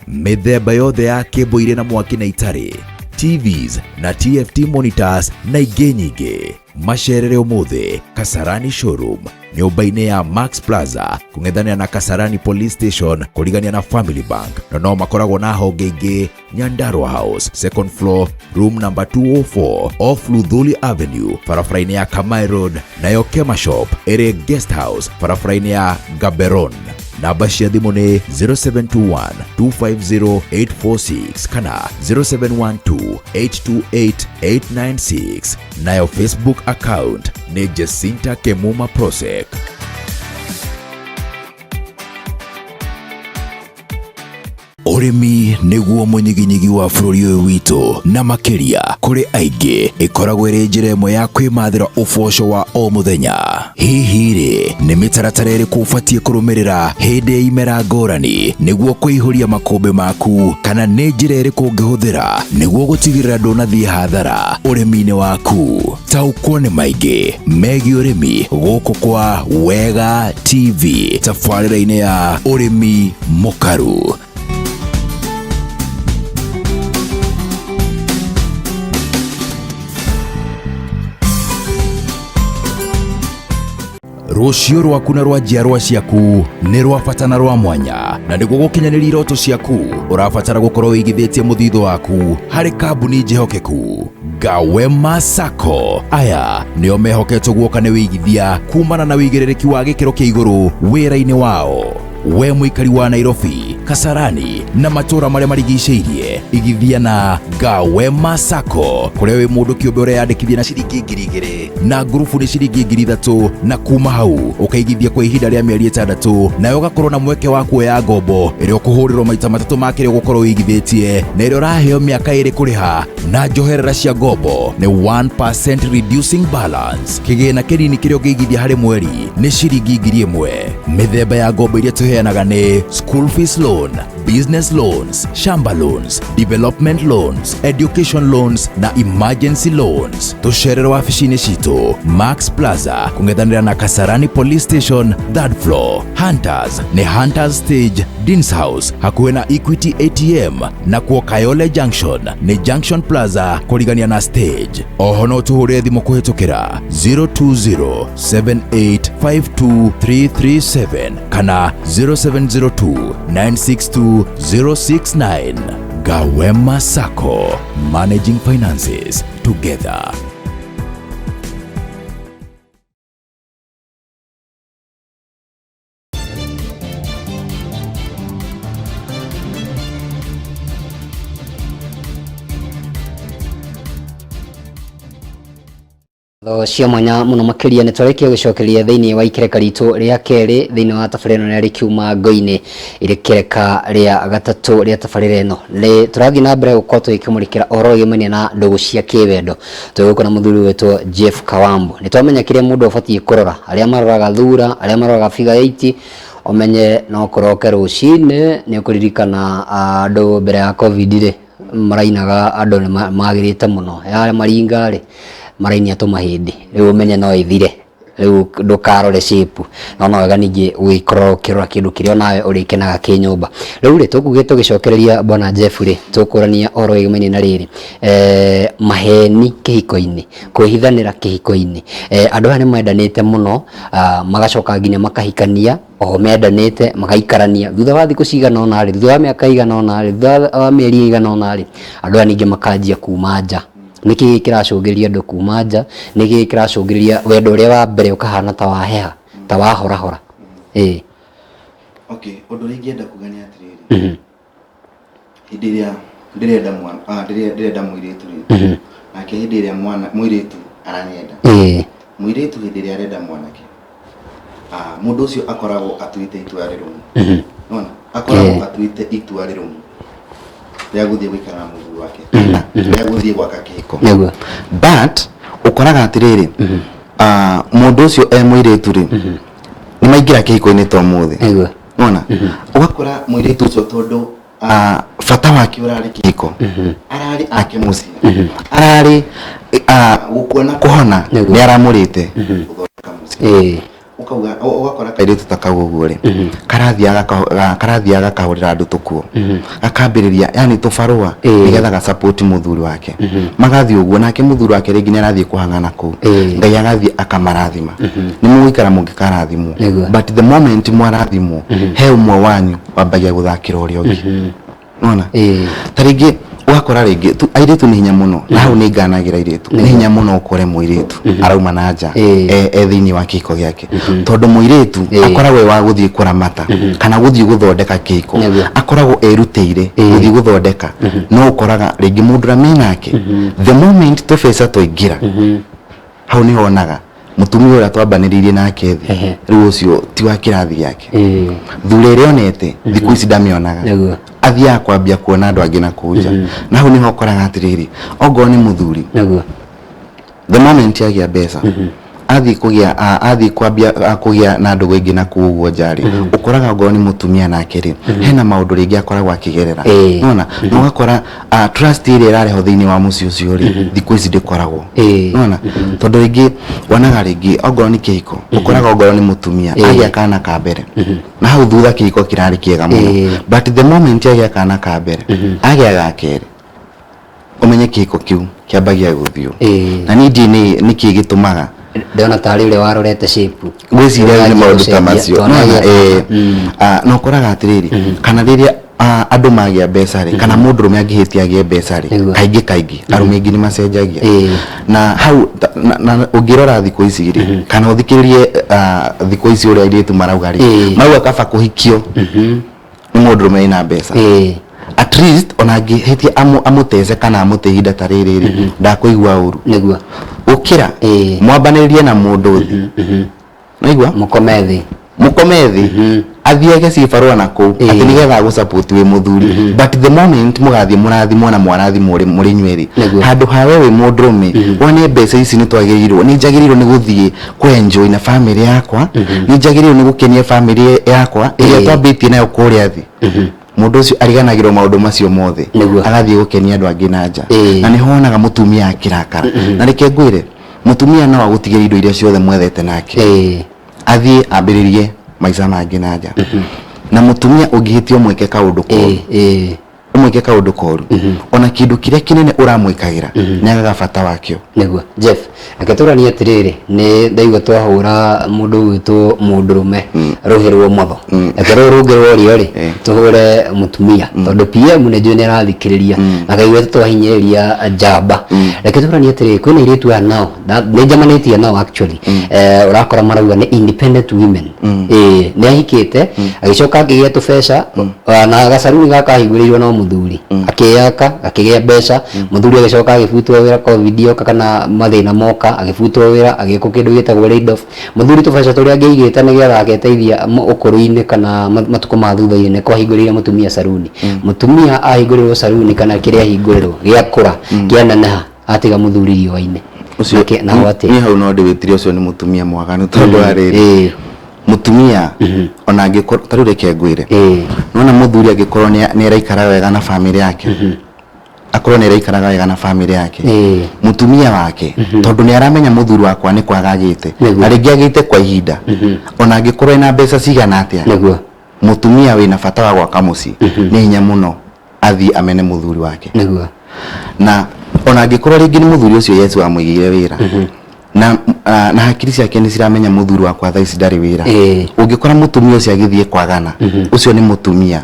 C: mĩthemba yothe ya kĩmbo irĩ na mwaki na itarĩ. TVs na TFT monitors na ingĩ nyingĩ. Macerere ũmũthĩ Kasarani Showroom nyũmba-inĩ ya Max Plaza kũng'ethanĩra na Kasarani Police Station kũrigania na Family Bank, na no makoragwo na honge ingĩ Nyandarua House, second floor, room number 204 off Luthuli Avenue, barabara-inĩ ya Kamai Road, nayo Kema Shop ĩrĩ Guest House barabara-inĩ ya Gaberone. Namba cia thimũ nĩ 0721 250 846 kana 0712 828 896, nayo Facebook account nĩ Jacinta Kemuma Prosec. Ũrĩmi nĩguo mũnyiginyigi wa bũrũri ũyũ witũ, na makĩria kũrĩ aingĩ ĩkoragwo ĩrĩ njĩra ĩmwe ya kwĩmathĩra ũboco wa o mũthenya. Hihi rĩ, nĩ mĩtaratara ĩrĩkũ ũbatiĩ kũrũmĩrĩra hĩndĩ ya imera ngũrani nĩguo kũihũria makũmbĩ maku, kana nĩ njĩra ĩrĩkũ ũngĩhũthĩra nĩguo gũtigĩrĩra ndũnathiĩ hathara ũrĩmi-inĩ waku? Taũkwo nĩ maingĩ megiĩ ũrĩmi gũkũ kwa Wega TV tabarĩra-inĩ ya Ũrĩmi Mũkaru. Rũciũ rwaku na rwa njiarwa ciaku nĩ rwa bata na rwa mwanya, na nĩguo gũkinyanĩria iroto ciaku ũrabatara gũkorwo wĩigithĩtie mũthithũ waku harĩ kambuni njĩhokeku. Gawema Sacco aya nĩo mehoketwo guoka nĩ wĩigithia kumana na wĩigĩrĩrĩki wa gĩkĩro kĩa igũrũ wĩra-inĩ wao. We mũikari wa Nairobi, Kasarani na matũũra marĩa marigicĩirie, igithia na Gawema Sacco kũrĩa wĩ mũndũ kĩũmbe ũreyandĩkithia na ciringi 2000 na ngurubu nĩ ciringi 3000, na kuma hau ũkaigithia kwa ihinda rĩa mĩeri 6, nawe ũgakorwo na mweke wa kuoya ngombo ĩrĩa ũkũhũrĩrwo maita matatũ ma kĩrĩa ũgũkorwo ũigithĩtie, na ĩrĩa ũraheo mĩaka 2 kũrĩha, na njoherera cia ngombo nĩ 1% reducing balance. Kĩgĩna kĩnini kĩrĩa ũngĩigithia harĩ mweri nĩ ciringi 1000. Mĩthemba ya ngombo iria tũheanaga nĩ school fees loan, business loans, shamba loans, development loans, education loans na emergency loans. Tũcerere wabici-inĩ citũ Max Plaza kũng'ethanĩra na Kasarani Police Station, third floor. Hunters nĩ Hunters Stage, Deans House hakuhĩ na Equity ATM, na kuo Kayole Junction nĩ Junction Plaza kũrigania na stage. Oho no tũhũrĩre thimũ kũhĩtũkĩra 020-7852337 kana 0702-962-069. Gawema Sacco, managing finances together.
A: Tho cia mwanya mũno makĩria nĩ twarĩkia gũcokeria thĩinĩ wa ikereka ritũ rĩa kerĩ thĩinĩ wa tabarĩra ĩno na rĩkiuma ngo-inĩ ĩrĩ kereka rĩa gatatũ rĩa tabarĩra ĩno. Nĩ tũrathiĩ na mbere gũkorwo tũgĩkĩmũrĩkĩra ũhoro wĩgiĩ na ndũgũ cia kĩwendo. Tũgũkũ na mũthuri wĩtwo Jeff Kawambo. Nĩ twamenya kĩrĩa mũndũ abatiĩ kũrora, arĩa maroraga thura, arĩa maroraga figure 8, ũmenye no kũroke rũcinĩ nĩ ũkũririkana andũ mbere ya COVID rĩ marainaga andũ nĩ magĩrĩte mũno, ya maringa rĩ marainia tũmahĩndĩ, rĩu ũmenye no ĩthire, rĩu ndũkarore shape, no no wega ningĩ ũgĩkorwo ũkĩrora kĩndũ kĩrĩa onawe ũrĩkenaga kĩnyũmba. Rĩu rĩ tũkugĩte tũgĩcokereria bwana Jeff rĩ tũkũrania ũhoro wĩgiĩ na rĩrĩ maheni kĩhiko-inĩ, kwĩhithanĩra kĩhiko-inĩ, andũ aya nĩ mendanĩte mũno, magacoka nginya makahikania oho mendanĩte magaikarania, thutha wa thikũ cigana ũna rĩ, thutha wa mĩaka ĩigana ũna rĩ, thutha wa mĩeri ĩigana ũna rĩ, andũ aya ningĩ makanjia kuma nja. Nĩkĩ kĩracũngĩrĩria andũ kuma nja? Nĩkĩ kĩracũngĩrĩria wendo ũrĩa wa mbere ũkahana ta waheha, ta wahorahora? Ĩĩ.
B: Okay, ũndũ ũrĩa ingĩenda kuga nĩ atĩrĩrĩ, hĩndĩ ĩrĩa ndĩrenda mwana, ndĩrenda mũirĩtu rĩ, nake hĩndĩ ĩrĩa mwana mũirĩtu aranyenda, mũirĩtu hĩndĩ ĩrĩa arenda mwanake, mũndũ ũcio akoragwo atuĩte itua rĩrũmu. Nona akoragwo atuĩte itua rĩrũmu rĩa gũthiĩ gũikara na mũthuri wake, rĩa gũthiĩ gwaka kĩhiko. But ũkoraga atĩrĩrĩ, mũndũ ũcio e mũirĩtu rĩ, nĩ maingĩra kĩhiko-inĩ ta ũmũthĩ. Nona ũgakora mũirĩtu ũcio tondũ bata wake ũrarĩ kĩhiko, ararĩ ake mũciĩ, ararĩ gũkua na kũhona, nĩ aramũrĩte gũthondeka mũciĩ. Ũkauga ũgakora kairĩtu ta kau ũguo rĩ, karathiaga gakahũrĩra andũ tũkuo, gakambĩrĩria yani tũbarũa, nĩgetha gasupport mũthuri wake. Magathiĩ ũguo, nake mũthuri wake rĩngĩ nĩ arathiĩ kũhang'ana kũu. Ngai agathiĩ akamarathima. Nĩ mũgũikara mũngĩkarathimwo. But the moment mwarathimwo, he ũmwe wanyu wambagia gũthakĩra ũrĩa ũngĩ. Nona ta rĩngĩ ũgakora rĩngĩ airĩtu nĩ hinya mũno, na hau nĩ nganagĩra airĩtu, nĩ hinya mũno ũkore mũirĩtu arauma na nja e thĩinĩ wa kĩhiko gĩake, tondũ mũirĩtu akoragwo e wa gũthiĩ kũramata kana gũthiĩ gũthondeka kĩhiko, akoragwo erutĩire gũthiĩ gũthondeka. No ũkoraga rĩngĩ mũndũ ũrĩa menake, the moment tũbeca twaingĩra, hau nĩho onaga mũtumia ũrĩa twambanĩrĩirie nake thĩ. Rĩu ũcio ti wa kĩrathi gĩake. Thura ĩrĩa onete thikũ ici ndamĩonaga. Athiaga kwambia kuona andũ angĩ na kũu nja, na hau nĩho ũkoraga atĩrĩrĩ, ongorwo nĩ mũthuri, the moment agĩa mbeca, athiĩ kũgĩa athiĩ kwambia kũgĩa na ndũgũ ĩngĩ na kũu ũguo nja rĩ, ũkoraga ongorwo nĩ mũtumia nake rĩ, hena maũndũ rĩngĩ akoragwo akĩgerera. Nona na ũgakora trust ĩrĩa ĩrarĩho thĩinĩ wa mũciĩ ũcio rĩ, thikũ ici ndĩkoragwo. Nona tondũ rĩngĩ wonaga rĩngĩ ongorwo nĩ kĩhiko, ũkoraga ongorwo nĩ mũtumia agĩa kana ka mbere, na hau thutha kĩhiko kĩrarĩ kĩega mũno, but the moment agĩa kana ka mbere, agĩa ga kerĩ, ũmenye kĩhiko kĩu kĩambagia gũthiũ. Na niĩ ndiũĩ nĩ nĩkĩ gĩtũmaga.
A: Ndĩrona tarĩ ũrĩa warorete shape.
B: Ngwĩciria rĩu nĩ maũndũ ta macio. Nona, na ũkoraga atĩrĩrĩ, kana rĩrĩa andũ magĩa mbeca rĩ, kana mũndũrũme angĩhĩtia agĩe mbeca rĩ, kaingĩ kaingĩ arũme aingĩ nĩ macenjagia. Na hau na ũngĩrora thikũ ici rĩ, kana ũthikĩrĩrie thikũ ici ũrĩa airĩtu marauga rĩ, marauga kaba kũhikio nĩ mũndũrũme wĩna mbeca. At least ona angĩhĩtia amũtece kana amũte ihinda ta rĩrĩ rĩ, ndakũigua ũru. Gũkĩra mwambanĩrĩrie na mũndũ thĩ, naigua.
A: Mũkome thĩ.
B: Mũkome thĩ, athiage cibarũa na kũu atĩ nĩgetha agũsupport wĩ mũthuri, but the moment mũgathiĩ mũrathimwo na mwarathimwo mũrĩ inyuerĩ, handũ ha we wĩ mũndũrũme wone mbeca ici nĩ twagĩrĩirwo, nĩ njagĩrĩirwo nĩ gũthiĩ kũ enjoy na family yakwa, nĩ njagĩrĩirwo nĩ gũkenia family yakwa ĩrĩa twambĩtie nayo kũrĩa thĩ, mũndũ ũcio ariganagĩrwo maũndũ macio mothe, agathiĩ gũkenia andũ angĩ na nja. Na nĩho wonaga mũtumia akĩrakara. Na reke ngwĩre, mũtumia no agũtigĩre indo iria ciothe mwethete nake, athiĩ ambĩrĩrie maica mangĩ na nja. Na mũtumia ũngĩhĩtia ũmwĩke kaũndũ koru, ũmwĩke kaũndũ koru, ona kĩndũ kĩrĩa kĩnene ũramwĩkagĩra, nĩ agaga bata wakĩo.
A: Nĩguo. Jeff, reke tũranie atĩrĩrĩ, nĩ ndaigua twahũra mũndũ ũgwĩtwo mũndũrũme rũhĩ rwa ũmotho, reke rũrũ rũngĩ rwa ũrĩo rĩ, tũhũre mũtumia, tondũ PM nĩ njũĩ nĩ arathikĩrĩria na kaigua twahinyĩrĩria njamba. Reke tũranie atĩrĩrĩ, kwĩna airĩtu aya nao nĩ njamanĩtie nao actually, ũrakora marauga nĩ independent women. Nĩ ahikĩte, agĩcoka akĩgĩa tũbeca, na gacaruni gaka ahingũrĩirwo no mũthuri, akĩyaka, akĩgĩa mbeca. Mũthuri agĩcoka agĩbutwo wĩra, Covid yoka kana mathĩna moka, agĩbutwo wĩra, agĩkwo kĩndũ gĩtagwo laid off. Mũthuri tũbeca tũrĩa angĩigĩte nĩgetha ageteithia ũkũrũ-inĩ kana matukũ ma thutha-inĩ, nĩ kwahingũrĩire mũtumia saruni. Mũtumia ahingũrĩrwo saruni kana kĩrĩa ahingũrĩrwo gĩakũra, kĩaneneha, atiga mũthuri riũa-inĩ.
B: Ũcio
A: Nao atĩa?
B: Niĩ hau no ndĩwĩtire ũcio nĩ mũtumia mwaganu, tondũ wa rĩrĩ, mũtumia ona angĩkorwo, ta rĩu reke ngwĩre, nona mũthuri angĩkorwo nĩ araikara wega na famĩlĩ yake, akorwo nĩ araikaraga wega na famĩlĩ yake, mũtumia wake, tondũ nĩ aramenya mũthuri wakwa nĩ kwaga agĩte, na rĩngĩ agĩte kwa ihinda, ona angĩkorwo ena mbeca cigana atĩa, mũtumia wĩna bata wa gwaka mũciĩ nĩ hinya mũno athiĩ amene mũthuri wake. Na ona angĩkorwo rĩngĩ nĩ mũthuri ũcio Yesu amũigĩire wĩra, na hakiri ciake nĩ ciramenya mũthuri wakwa thaa ici ndarĩ wĩra, ũngĩkora mũtumia ũcio agĩthiĩ kwagana, ũcio nĩ mũtumia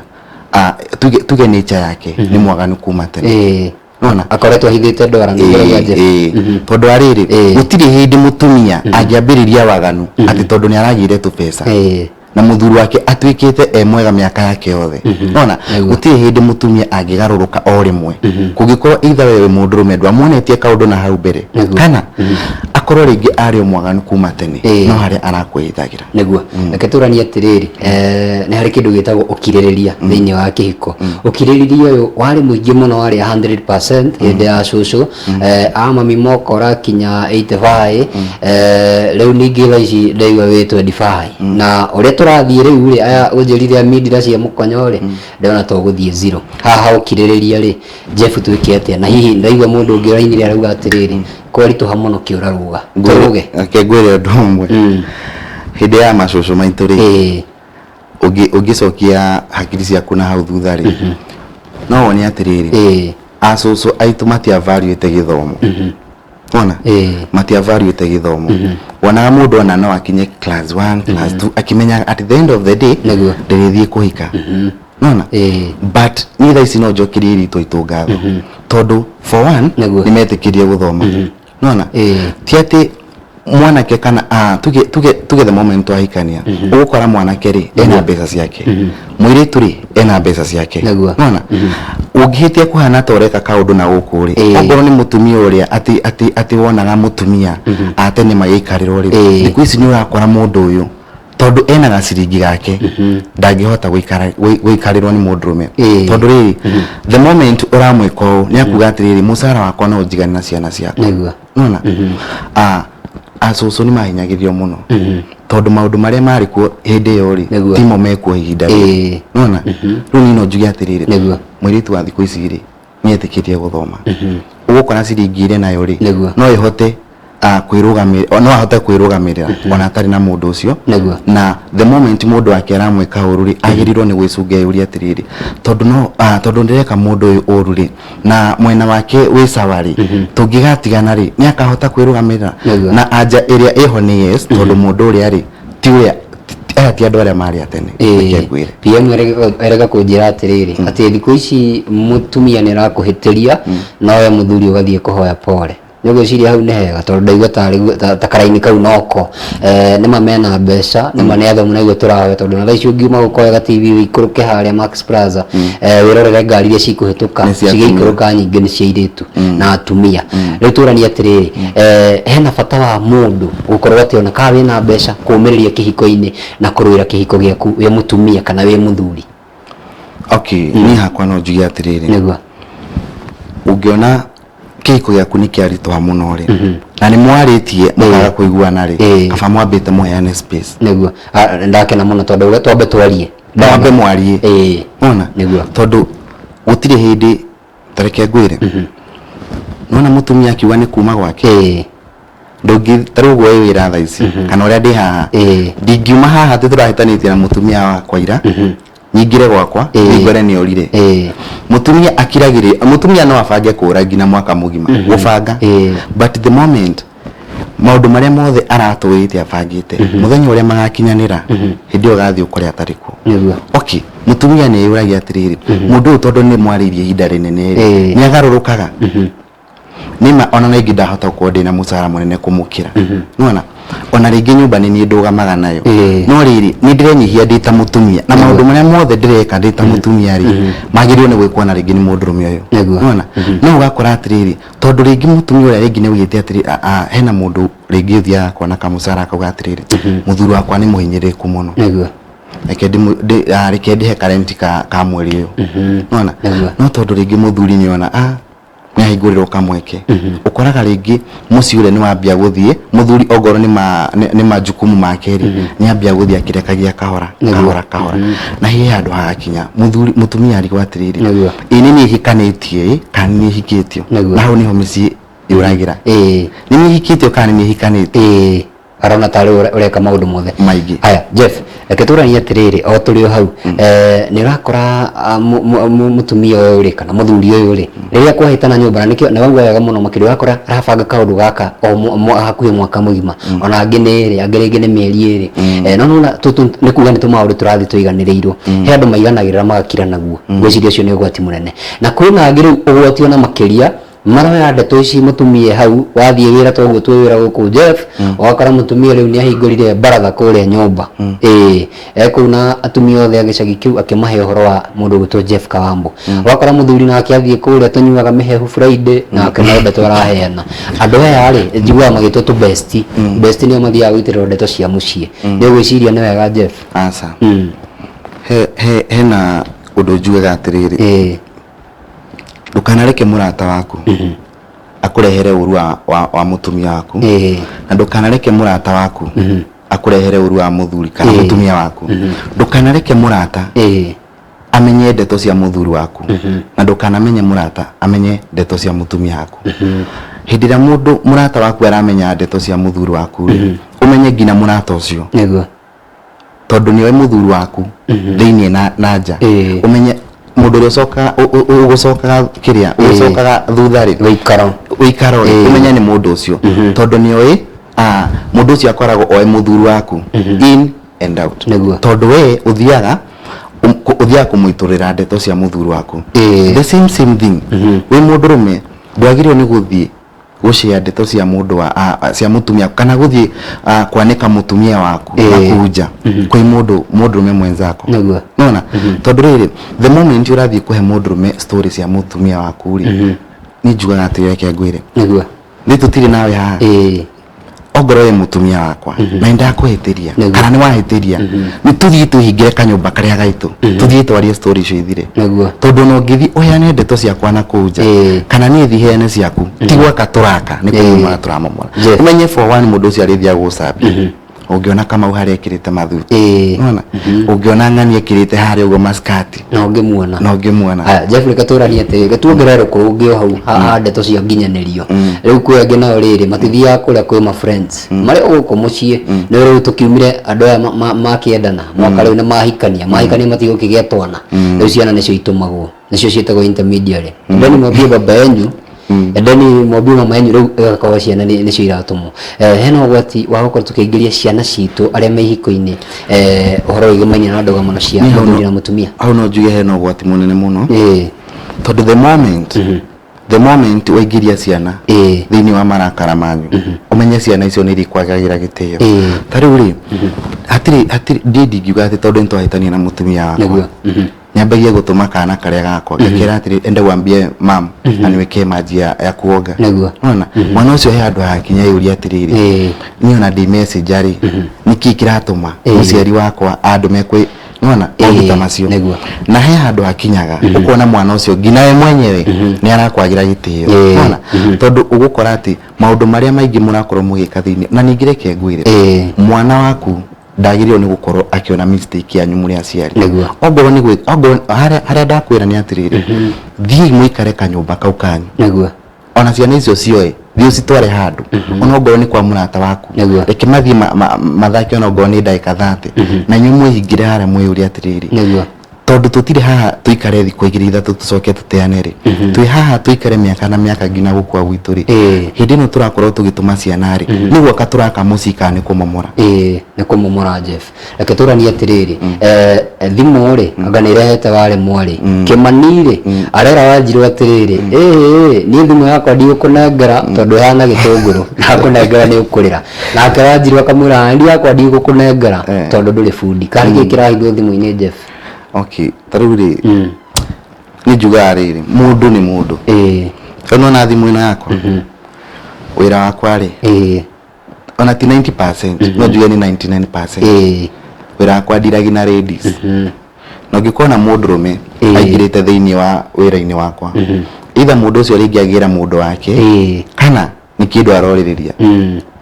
B: tuge nature yake nĩ mwaganu kuma tene. Nona
A: Akoretwo ahithĩte ndwara nĩ ũrauga, Jeff.
B: Tondũ wa rĩrĩ, gũtirĩ hĩndĩ mũtumia angĩambĩrĩria waganu atĩ tondũ nĩ aragĩire tũbeca na mũthuri wake atuĩkĩte e mwega mĩaka yake yothe. Nona gũtirĩ hĩndĩ mũtumia angĩgarũrũka o rĩmwe, kũngĩkorwo either we wĩ mũndũrũme ndwamuonetie kaũndũ na hau mbere, kana akorwo rĩngĩ arĩ o mwaganu kuma tene, no harĩa arakwĩhithagĩra.
A: Nĩguo. Reke tũranie atĩrĩrĩ, nĩ harĩ kĩndũ gĩtagwo ũkirĩrĩria thĩinĩ wa kĩhiko. Ũkirĩrĩria ũyũ warĩ mũingĩ mũno, warĩ 100% hĩndĩ ya cũcũ, a mami moka ũrakinya 85, rĩu ningĩ thaa ici ndaigua wĩ 25, na ũrĩa tũrathiĩ rĩu rĩ, aya ũnjĩrire mindira cia mũkonyo rĩ, ndĩrona to gũthiĩ zero haha. Ũkirĩrĩria rĩ, Jeff, twĩke atĩa? Na hihi ndaigua mũndũ ũngĩ ũrainire arauga atĩrĩrĩ, kwaritũha mũno kĩũra rũga tũrũge.
B: Reke ngwĩre ũndũ ũmwe. Hĩndĩ ya macũcũ maitũ rĩ, ũngĩcokia hakiri ciaku na hau thutha rĩ, no wone atĩrĩrĩ, acũcũ aitũ matiavaluĩte gĩthomo. Wona? Matiavaluĩte gĩthomo. Wonaga mũndũ ona no akinye class 1, class 2, akĩmenyaga at the end of the day ndĩrĩthiĩ kũhika. Nona? But niĩ thaa ici no njokerie airĩtu aitũ ngatho, tondũ for one, nĩmetĩkĩrie gũthoma. Nona? Ti atĩ mwanake kana tuge the moment twahikania, ũgũkora mwanake rĩ ena mbeca ciake, mũirĩtu rĩ ena mbeca ciake. Nona? Ũngĩhĩtia kũhana ta ũreka kaũndũ na gũkũ rĩ, okorwo nĩ mũtumia ũrĩa atĩ wonaga mũtumia a tene magĩikarĩrwo rĩ, thikũ ici nĩ ũrakora mũndũ ũyũ tondũ ena gaciringi gake ndangĩhota gũikarĩrwo nĩ mũndũrũme. Tondũ rĩrĩ, the moment ũramwĩka ũũ, nĩ akuga atĩrĩrĩ, mũcara wakwa no ũnjigane na ciana ciakwa. Nona? Acũcũ nĩ mahinyagĩrĩrio mũno, tondũ maũndũ marĩa marĩ kuo hĩndĩ ĩyo rĩ, timo mekuo ihinda rĩrĩ. Nona? Rĩu niĩ no njuge atĩrĩrĩ, mũirĩtu wa thikũ ici rĩ, nĩ etĩkĩtie gũthoma. Ũgũkora ciringi ĩrĩa nayo rĩ, no ĩhote kwĩrũgamĩrĩra, no ahote kwĩrũgamĩrĩra ona atarĩ na mũndũ ũcio. Na the moment mũndũ wake aramwĩka ũru rĩ, agĩrĩirwo nĩ gwĩcunga eyũrie atĩrĩrĩ, tondũ no tondũ ndĩreka mũndũ ũyũ ũru rĩ, na mwena wake wĩ sawa rĩ, tũngĩgatigana rĩ, nĩ akahota kwĩrũgamĩrĩra? Na anja ĩrĩa ĩho nĩ yes, tondũ mũndũ ũrĩa rĩ, ti ũrĩa aya ti andũ arĩa marĩ a tene. Reke ngwĩre.
A: PM erega kũnjĩra atĩrĩrĩ, atĩ thikũ ici mũtumia nĩ arakũhĩtĩria, no we mũthuri ũgathiĩ kũhoya pole. Nĩ ũgwĩciria hau nĩ hega? Tondũ ndaigua tarĩ ta karaini kau noko. Nĩma mena mbeca, nĩma nĩ athomu na iguo tũrahoya, tondũ ona thaa ici ũngiuma gũkũ wega TV ũikũrũke harĩa Max Plaza, wĩrorere ngari iria cikũhĩtũka,
B: Nĩ cia
A: cigĩikũrũka nyingĩ nĩ cia airĩtu na atumia. Rĩu tũranie atĩrĩrĩ, hena bata wa mũndũ gũkorwo atĩ ona kana wĩna mbeca kũũmĩrĩria kĩhiko-inĩ na kũrũĩra kĩhiko gĩaku wĩ mũtumia kana wĩ mũthuri?
B: Okay, niĩ hakwa no njuge atĩrĩrĩ, ũngĩona kĩhiko gĩaku nĩ kĩaritũha mũno rĩ, na nĩ mwarĩtie mũkaga kũiguana rĩ, kaba mwambĩte mũheane space.
A: Nĩguo. Ndakena mũno tondũ ũrĩa twambe twarie.
B: Mwambe mwarie. Wona? Tondũ gũtirĩ hĩndĩ, ta reke ngwĩre, nona mũtumia akiuga nĩ kuma gwake, ndũngĩ ta rĩu ũguo wĩ wĩra thaa ici, kana ũrĩa ndĩ haha, ndingiuma haha atĩ tũrahĩtanĩtie na mũtumia wakwa ira, nyingĩre gwakwa nĩngore nĩ orire. Mũtumia akiragĩrĩria, mũtumia no abange kũra nginya mwaka mũgima gũbanga, but the moment maũndũ marĩa mothe aratũĩte abangĩte, mũthenya ũrĩa magakinyanĩra, hĩndĩ ĩyo ũgathiĩ ũkore atarĩ kuo. Okay, mũtumia nĩ eyũragia atĩrĩrĩ, mũndũ ũyũ tondũ nĩ mwarĩirie ihinda rĩnene rĩ, nĩ agarũrũkaga? Nĩma ona rĩngĩ ndahota gũkorwo ndĩna mũcara mũnene kũmũkĩra, nĩwona? Ona rĩngĩ nyũmba nĩ niĩ ndũgamaga nayo, no rĩrĩ, nĩ ndĩrenyihia ndĩ ta mũtumia, na maũndũ marĩa mothe ndĩreka ndĩ ta mũtumia rĩ, magĩrĩirwo nĩ gwĩkwo na rĩngĩ nĩ mũndũrũme ũyũ. Nĩwona? No ũgakora atĩrĩrĩ, tondũ rĩngĩ mũtumia ũrĩa rĩngĩ nĩ augĩte atĩrĩrĩ, hena mũndũ rĩngĩ ũthiaga akona kamũcara akauga atĩrĩrĩ, mũthuri wakwa nĩ mũhinyĩrĩrĩku mũno, reke reke ndĩhe karenti ka mweri ũyũ. Nĩwona? No tondũ rĩngĩ mũthuri nĩ ona nĩ ahingũrĩrwo kamweke, ũkoraga rĩngĩ mũciĩ ũrĩa nĩ wambia gũthiĩ, mũthuri ongorwo nĩ majukumu make rĩ, nĩ ambia gũthiĩ akĩrekagia kahora kahora kahora, na he handũ hagakinya mũthuri mũtumia arigwo atĩrĩrĩ, ĩ nĩ niĩ hikanĩtie ĩ kana nĩ niĩ hikĩtio? Na hau nĩho mĩciĩ yũragĩra. Nĩ niĩ hikĩtio kana nĩ niĩ hikanĩtie?
A: Arona tarĩ ũreka maũndũ mothe
B: maingĩ.
A: Haya Jeff, reke tũranie atĩrĩrĩ, o tũrĩ o hau, nĩ ũrakora mũtumia ũyũ rĩ, kana mũthuri ũyũ rĩ, rĩrĩa kwahĩtana nyũmba, na nĩkĩo na wauga wega mũno makĩria, ũrakora arabanga kaũndũ gaka o hakuhĩ mwaka mũgima, ona angĩ nĩ ĩrĩ, angĩ rĩngĩ nĩ mĩeri ĩrĩ. No nĩwona tũtũ nĩ kuga nĩ tũmaũndũ tũrathiĩ tũiganĩrĩirwo. He andũ maiganagĩrĩra magakira naguo, ngwĩciria ũcio nĩ ũgwati mũnene. Na kwĩna angĩ rĩu ũgwati ona makĩria, maroya ndeto ici mũtumia hau wathiĩ wĩra toguo twĩ wĩra gũkũ Jeff, ũgakora mũtumia rĩu nĩ ahingũrire baratha kũrĩa nyũmba, ĩĩ ekũu na atumia othe a gĩcagi kĩu akĩmahe ũhoro wa mũndũ ũgwĩtwo Jeff Kawambo. Ũgakora mũthuri nake athiĩ kũrĩa tũnyuaga mĩhehu Friday, nake no ndeto araheana. Andũ aya rĩ, njiguaga magĩtwo tũ bestie, bestie nĩo mathiaga gũitĩrĩrwo ndeto cia mũciĩ. Nĩ ũgwĩciria nĩ wega Jeff?
B: Aca. Hena ũndũ njugaga atĩrĩrĩ, ndũkanareke mũrata waku akũrehere ũru wa mũtumia waku, na ndũkanareke mũrata waku akũrehere ũru wa mũthuri kana mũtumia waku. Ndũkanareke mũrata amenye ndeto cia mũthuri waku, na ndũkanamenye mũrata amenye ndeto cia mũtumia waku. Hĩndĩ ĩrĩa mũndũ mũrata waku aramenya ndeto cia mũthuri waku rĩ, Ũmenye nginya mũrata ũcio, tondũ nĩoĩ mũthuri waku thĩinĩ na nja. Ũmenye mũndũ ũrĩa ũcokaga ũgũcokaga kĩrĩa ũgũcokaga thutha rĩ,
A: Wĩikaro.
B: Wĩikaro rĩ, ũmenye nĩ mũndũ ũcio, tondũ nĩoĩ mũndũ ũcio akoragwo oĩ mũthuri waku in and out. Tondũ we ũthiaga ũthiaga kũmũitũrĩra ndeto cia mũthuri waku. The same same thing, wĩ mũndũrũme ndwagĩrĩirwo nĩ gũthiĩ gũshare ndeto cia mũndũ wa cia mũtumia kana gũthiĩ kwanĩka mũtumia waku na kũu nja kwĩ mũndũ mũndũrũme mwenzako. Nona tondũ rĩrĩ, the moment ũrathiĩ kũhe mũndũrũme story cia mũtumia waku rĩ, niĩ njugaga atĩrĩ, reke ngwĩre, nĩ tũtirĩ nawe haha. Ongorwo wĩ mũtumia wakwa na nĩ ndakũhĩtĩria kana nĩ wahĩtĩria, nĩ tũthiĩ twĩhingĩre kanyũmba karĩa gaitũ, tũthiĩ twarie story icio ithire. Tondũ ona ũngĩthiĩ ũheane ndeto ciakwa na kũu nja, kana niĩ thiĩ heane ciaku, ti gwaka tũraka, nĩ kũmomora tũramomora. Ũmenye for one, mũndũ ũcio arĩthiaga gũcambia, ũngĩona Kamau harĩa ekĩrĩte mathuti, nĩwona, ũngĩona ng'ani ekĩrĩte harĩa ũguo maskati,
A: Na ũngĩmuona.
B: Na ũngĩmuona.
A: Aya, Jeff, reke tũranie atĩrĩ, reke tuongerere rũkũ rũngĩ o hau ha ndeto cia nginyanĩrio. Rĩu kwĩ angĩ nao rĩrĩ matithiaga kũrĩa kwĩ ma friends, marĩ o gũkũ mũciĩ. Nĩ rĩu tũkiumire andũ aya makĩendana mwaka rĩu nĩ mahikania, mahikania matigũkĩgĩa twana. Rĩu ciana nĩcio itũmagwo, nĩcio ciĩtagwo intermediary. Endeni mwambie baba yenyu, endeni mwambie mama yenyu. Rĩu ĩgakorwo ciana nĩcio iratũmwo. Hena ũgwati wa gũkorwo tũkĩingĩria ciana citũ arĩa me ihiko-inĩ ũhoro wĩgĩmainie na ndũgamano cia
B: Niĩ hau
A: mũthuri na mũtumia?
B: Hau no njuge hena ũgwati mũnene mũno, tondũ the moment waingĩria ciana thĩinĩ wa marakara manyu, ũmenye ciana icio nĩ irikwagagĩra gĩtĩo. Ta rĩu rĩ, hatirĩ ndiĩ ndingiuga atĩ tondũ nĩtwahĩtania na mũtumia wakwa, nyambagie gũtũma kana karĩa gakwa ngakĩra atĩrĩ, "Enda uambie mam aniwekee maji ya kuoga." Unaona mwana ũcio he handũ hakinya yũria atĩrĩrĩ, niĩ ona ndĩ message rĩ, nĩkĩ kĩratũma mũciari wakwa andũme kwĩ nĩwona maũndũ ta macio? Na he handũ hakinyaga ũkona mwana ũcio nginya we mwenyewe nĩ arakwagĩra gĩtĩo. Nĩwona, tondũ ũgũkora atĩ maũndũ marĩa maingĩ mũrakorwo mũgĩka thĩinĩ, na ningĩ reke ngwĩre, mwana waku ndagĩrĩirwo nĩ gũkorwo akĩona mistake yanyu mũrĩ aciari. Ongorwo nĩ ongorwo harĩa ndakwĩra nĩ atĩrĩrĩ, thiĩi mũikare kanyũmba kau kanyu. Ona ciana icio cioe, thiĩ ũcitware handũ, ona ongorwo nĩ kwa mũrata waku, reke mathiĩ mathake, ona ongorwo nĩ ndagĩka 30, na inyuĩ mwĩhingĩre harĩa mwĩyũrie atĩrĩrĩ, tondũ tũtirĩ haha tũikare thikũ 2 3 tũcoke tũteane rĩ, twĩ haha tũikare mĩaka na mĩaka nginya gũkua gwitũ rĩ. Hĩndĩ ĩno tũrakorwo tũgĩtũma ciana rĩ, nĩ gwaka tũraka mũciĩ kana nĩ kũmomora?
A: Ĩĩ, nĩ kũmomora. Jeff, reke tũranie atĩrĩrĩ, thimũ rĩ, anga nĩ ĩrehete warĩ mwarĩ. Kĩmani rĩ, arera Wanjirũ atĩrĩrĩ, ĩĩ niĩ thimũ yakwa ndigũkũnengera tondũ ĩhana gĩtũngũrũ, ndakũnengera nĩ ũkũrĩra. Nake Wanjirũ akamwĩra, niĩ yakwa ndigũkũnengera tondũ ndũrĩ bundi. Karĩ kĩ kĩrahithwo thimũ-inĩ, Jeff?
B: Okay, ta rĩu rĩ, nĩ njugaga rĩrĩ, mũndũ nĩ mũndũ. Rĩu nĩwona thimũ ĩno yakwa, wĩra wakwa rĩ, ona ti 90%, no njuge nĩ 99%, wĩra wakwa ndiragi na ladies. Na ũngĩkorwo na mũndũrũme aingĩrĩte thĩinĩ wa wĩra-inĩ wakwa, either mũndũ ũcio rĩngĩ agĩra mũndũ wake, kana nĩ kĩndũ arorĩrĩria.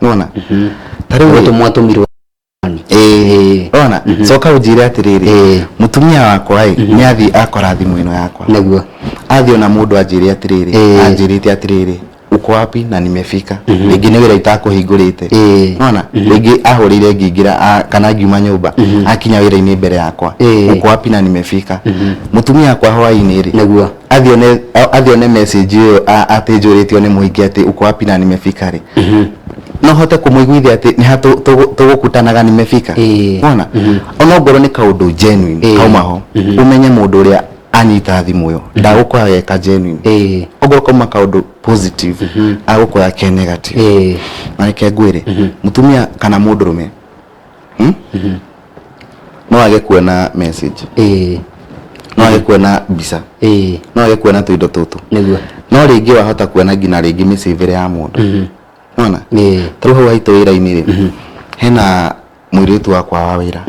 B: Nĩwona ta rĩu rĩ,
A: Gũtũmwo atũmirwo.
B: Ona coka ũnjĩre atĩrĩrĩ, mũtumia wakwa ĩ, nĩ athiĩ akora thimũ ĩno yakwa, athiĩ ona mũndũ anjĩre atĩrĩrĩ, anjĩrĩte atĩrĩrĩ, "Uko wapi na nimefika?" Rĩngĩ nĩ wĩra itakũhingũrĩte. Nona rĩngĩ ahũrĩire ngĩingĩra kana ngiuma nyũmba, akinya wĩra-inĩ mbere yakwa, "Uko wapi na nimefika?" Mũtumia wakwa hwaĩ-inĩ rĩ, athiĩ one message ĩyo atĩ njũrĩtio nĩ mũingĩ atĩ, "Uko wapi na nimefika?" rĩ, no hote kũmũiguithia atĩ nĩ ha tũgũkutanaga nimefika? Wona, ona ongorwo nĩ kaũndũ genuine kauma ho, ũmenye mũndũ ũrĩa anyita thimũ ĩyo ndagũkora geka genuine. Ongorwo kauma kaũndũ positive, agũkora ke negative. Na reke ngwĩre, mũtumia kana mũndũrũme, No age kuona message, no age kuona mbica, no age kuona tũindo tũtũ, no rĩngĩ wahota kuona nginya rĩngĩ mĩcĩvĩre ya mũndũ. Nona ta rĩu hau haitũ wĩra-inĩ rĩ, hena mũirĩtu wakwa wa wĩra.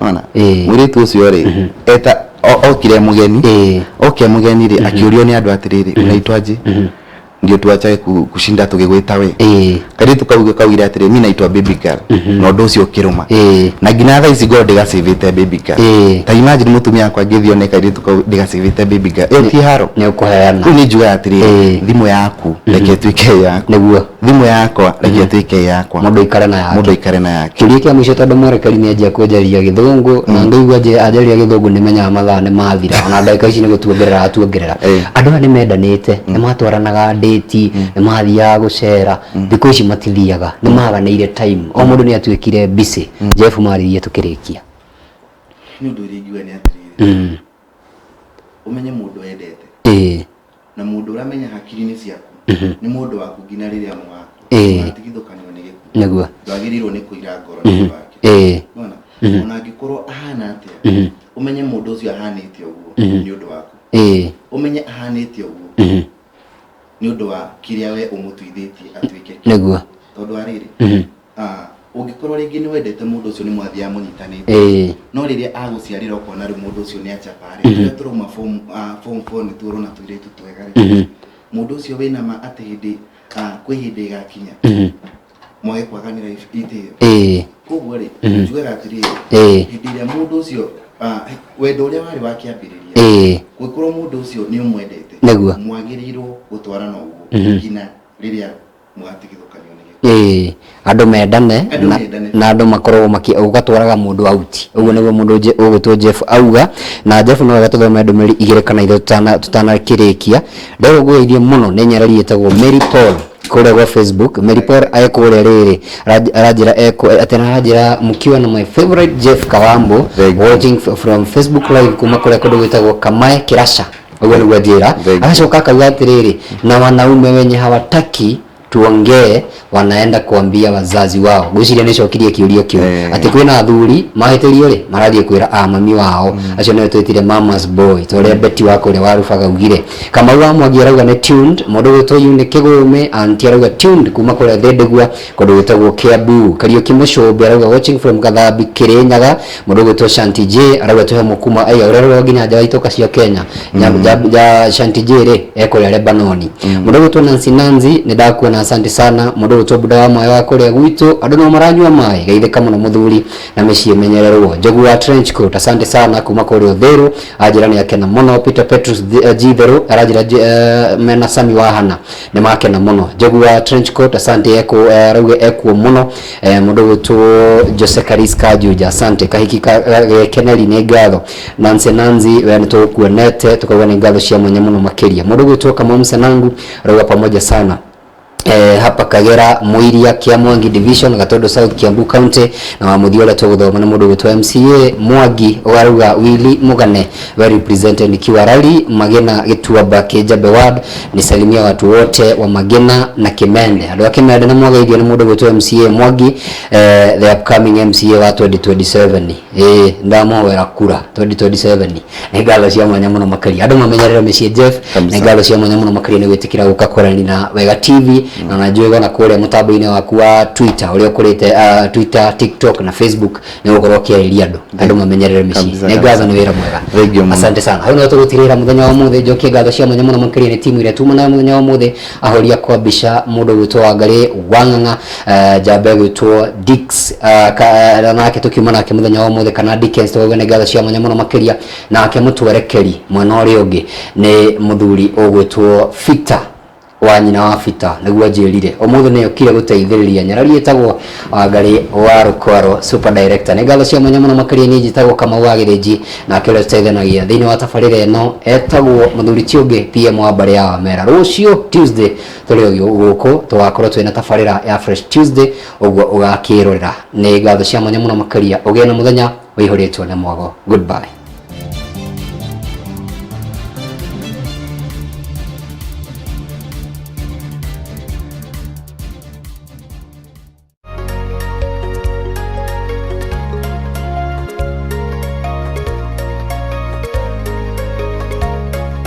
B: Nona mũirĩtu ũcio rĩ, eta okire mũgeni, oke mũgeni rĩ, akĩũrio nĩ andũ atĩrĩrĩ, "Unaitwaje?" Ndio tuachage kushinda tũgĩgwĩta we. Kairĩtu kau kaugire atĩrĩ, mi naitwa baby girl, na ũndũ ũcio ũkĩrũma. Na nginya thaa ici ngorwo ndĩgacĩvĩte baby girl. Ta imagine mũtumia wakwa angĩthiĩ one kairĩtu kau ndĩgacĩvĩte baby girl, ĩyo ti haro?
A: Nĩ ũkũheana.
B: Rĩu nĩ njugaga atĩrĩrĩ, thimũ yaku reke ĩtuĩke ĩ yaku. Thimũ yakwa reke ĩtuĩke ĩ yakwa.
A: Mũndũ aikare na yake.
B: Mũndũ aikare na yake.
A: Kĩũria kĩa mũico, tondũ mwerekeri nĩ anjia kwenjeria gĩthũngũ, na ngaigua anjaria gĩthũngũ nĩ menyaga mathaa nĩ mathira, ona ndagĩka ici nĩ gũtuongerera atuongerera. Andũ aya nĩ mendanĩte, nĩ matwaranaga ndĩti, nĩ mathiaga gũcera, thikũ ici matithiaga, nĩ maganĩire time, o mũndũ nĩ atuĩkire busy. Jeff, marĩrie tũkĩrĩkia.
B: Nĩ ũndũ ũrĩa ingiuga nĩ atĩrĩrĩ, ũmenye mũndũ wendete na mũndũ ũramenya hakiri-inĩ ciaku nĩ mũndũ waku nginya rĩrĩa mũgakua. Mũgatigithũkanio nĩ gĩkuũ. Ndwagĩrĩirwo nĩ kũira ngoro nĩ ũndũ wake. Nĩwona? Ona angĩkorwo ahana atĩa, ũmenye mũndũ ũcio ahanĩte ũguo nĩ ũndũ waku. Ũmenye ahanĩte ũguo nĩ ũndũ wa kĩrĩa we ũmũtuithĩtie atuĩke kĩo. Tondũ wa rĩrĩ, ũngĩkorwo rĩngĩ nĩ wendete mũndũ ũcio, nĩ mwathiaga mũnyitanĩte, no rĩrĩa agũciarĩra ũkona rĩu mũndũ ũcio nĩ achapa rĩ, rĩrĩa tũrauma form 4 nĩ tuorona tũirĩtu twega rĩ, mũndũ ũcio wĩna ma atĩ hĩndĩ kwĩ hĩndĩ ĩgakinya mwage kwaganĩra itĩo. Koguo rĩ, njugaga atĩrĩrĩ, hĩndĩ ĩrĩa mũndũ ũcio, wendo ũrĩa warĩ wa kĩambĩrĩria, kũngĩkorwo mũndũ ũcio nĩ ũmwendete, mwagĩrĩirwo gũtwarana ũguo nginya rĩrĩa mũgatigithũkanio nĩ gĩkuũ.
A: Andũ mendane.
B: Andũ mendane.
A: Na andũ makoragwo maki ũgatwaraga mũndũ out, ũguo nĩguo mũndũ ũgwĩtwo Jeff auga. Na Jeff, no wega tũthome ndũmĩrĩri igĩrĩ kana ithatũ tũtanakĩrĩkia. Ndegũgũgeithia mũno nĩ nyarari ĩtagwo Mary Paul kũrĩa gwa Facebook. Mary Paul ekũrĩa rĩrĩ aranjĩra atĩ aranjĩra mkiwa na my favorite Jeff Kawambo.
B: Thank you.
A: Watching from Facebook live kuma kũrĩa kũndũ gwĩtagwo Kamae Kirasha, ũguo nĩguo anjĩra.
B: Thank you.
A: Agacoka akauga atĩrĩrĩ, na wanaume wenye hawataki tuongee wanaenda kuambia wazazi wao. Ngwĩciria nĩ cokirie kĩũria kĩu, atĩ kwĩna athuri mahĩtĩrio rĩ, marathiĩ kwĩra a mami wao, acio nĩo twĩtire mama's boy, ta ũrĩa Betty wa kũrĩa wa Rubaga augire. Kamau wa Mwangi arauga nĩ tuned. Mũndũ gwĩtwo Yuni Kĩgũmĩ anti arauga tuned kuma kũrĩa Thĩndĩgua, kũndũ gwĩtagwo Kiambu. Kariũki Mũcũmbĩ arauga watching from Gathambi, Kĩrĩnyaga. Mũndũ gwĩtwo Shanti J arauga twĩhamwe kuma aya ũrĩa rũrĩa nginya nja wa itoka cia Kenya. Shanti J rĩ ekũrĩa Lebanoni. Mũndũ gwĩtwo Nancy Nancy nĩ ndakuona, asante sana. Mũndũ gwĩtwo Buda wa maĩ wa kũrĩa gwitũ, andũ no maranyua maĩ, geithĩka mũno mũthuri na mĩciĩ ĩmenyererwo. Njogu wa trench coat, asante sana kuma kũrĩa Ũthĩrũ, anjĩra nĩ akena mũno. Peter Petrus G Therũ aranjĩra mena Sami wa Hana nĩ makena mũno. Njogu wa trench coat, asante, eko arauga ekuo mũno. Mũndũ gwĩtwo Jose Karis Kajuja, asante. Kahiki gekeneri nĩ ngatho. Nancy Nancy, we nĩ tũgũkuonete, tukauga nĩ ngatho cia mwanya mũno makĩria. Mũndũ gwĩtwo Kamau Msanangu arauga pamoja sana hapa Kagera, Muiria, Kiamwangi Division, Gatondo South, Kiambu County. Na wa mũthia ũrĩa tũgũthoma nĩ mũndũ gwĩtwo MCA Mwangi warauga Willy Mugane well represented nikiwa Rali Magena Gĩtuamba Kĩnjambe Ward, nisalimia watu wote wa Magena na Kimende. Andũ a Kimende na mwageithio nĩ mũndũ gwĩtwo MCA Mwangi, the upcoming MCA wa 2027. Ndamũhoera kura 2027. Nĩ ngatho cia mwanya mũno makĩria, andũ mamenyerere mĩciĩ. Jeff, nĩ ngatho cia mwanya mũno makĩria nĩ gwĩtĩkĩra gũka kwaranĩria na Wega TV, na ona njũĩ ona kũrĩa mũtambo-inĩ waku wa Twitter ũrĩa ũkũrĩte, Twitter, TikTok na Facebook, nĩ ũgũkorwo ũkĩarĩria andũ, andũ mamenyerere mĩciĩ. Nĩ ngatho, nĩ wĩra mwega.
B: Thank you mũno.
A: Asante sana. Hau no tũgũtirĩra mũthenya wa ũmũthĩ. Njokie ngatho cia mwanya mũno makĩria nĩ timu ĩrĩa tuma nayo mũthenya wa ũmũthĩ, ahũri akwa mbica, mũndũ gwĩtwo Wangarĩ Wang'ang'a, njamba ĩgwĩtwo Dix, nake tũkiuma nake mũthenya wa ũmũthĩ, kana Dickens, tũkauga nĩ ngatho cia mwanya mũno makĩria. Nake mũtwerekeri mwena ũrĩa ũngĩ nĩ mũthuri ũgwĩtwo Peter wa nyina wa Peter, nĩguo anjĩrire ũmũthĩ nĩ okire gũteithĩrĩria nyarari ĩtagwo Wangarĩ wa Rũkwaro, super director. Nĩ ngatho cia mwanya mũno makĩria. Niĩ njĩtagwo Kamau wa Gĩthĩnji, nake ũrĩa tũteithanagia thĩinĩ wa tabarĩra ĩno etagwo mũthuri ti ũngĩ PM wa mbarĩ ya Wamera. Rũciũ Tuesday tũrĩ o gũkũ, tũgakorwo twĩna tabarĩra ya Fresh Tuesday, ũguo ũgakĩrorera. Nĩ ngatho cia mwanya mũno makĩria, ũgĩe na mũthenya ũihũrĩtwo nĩ mwago. Goodbye.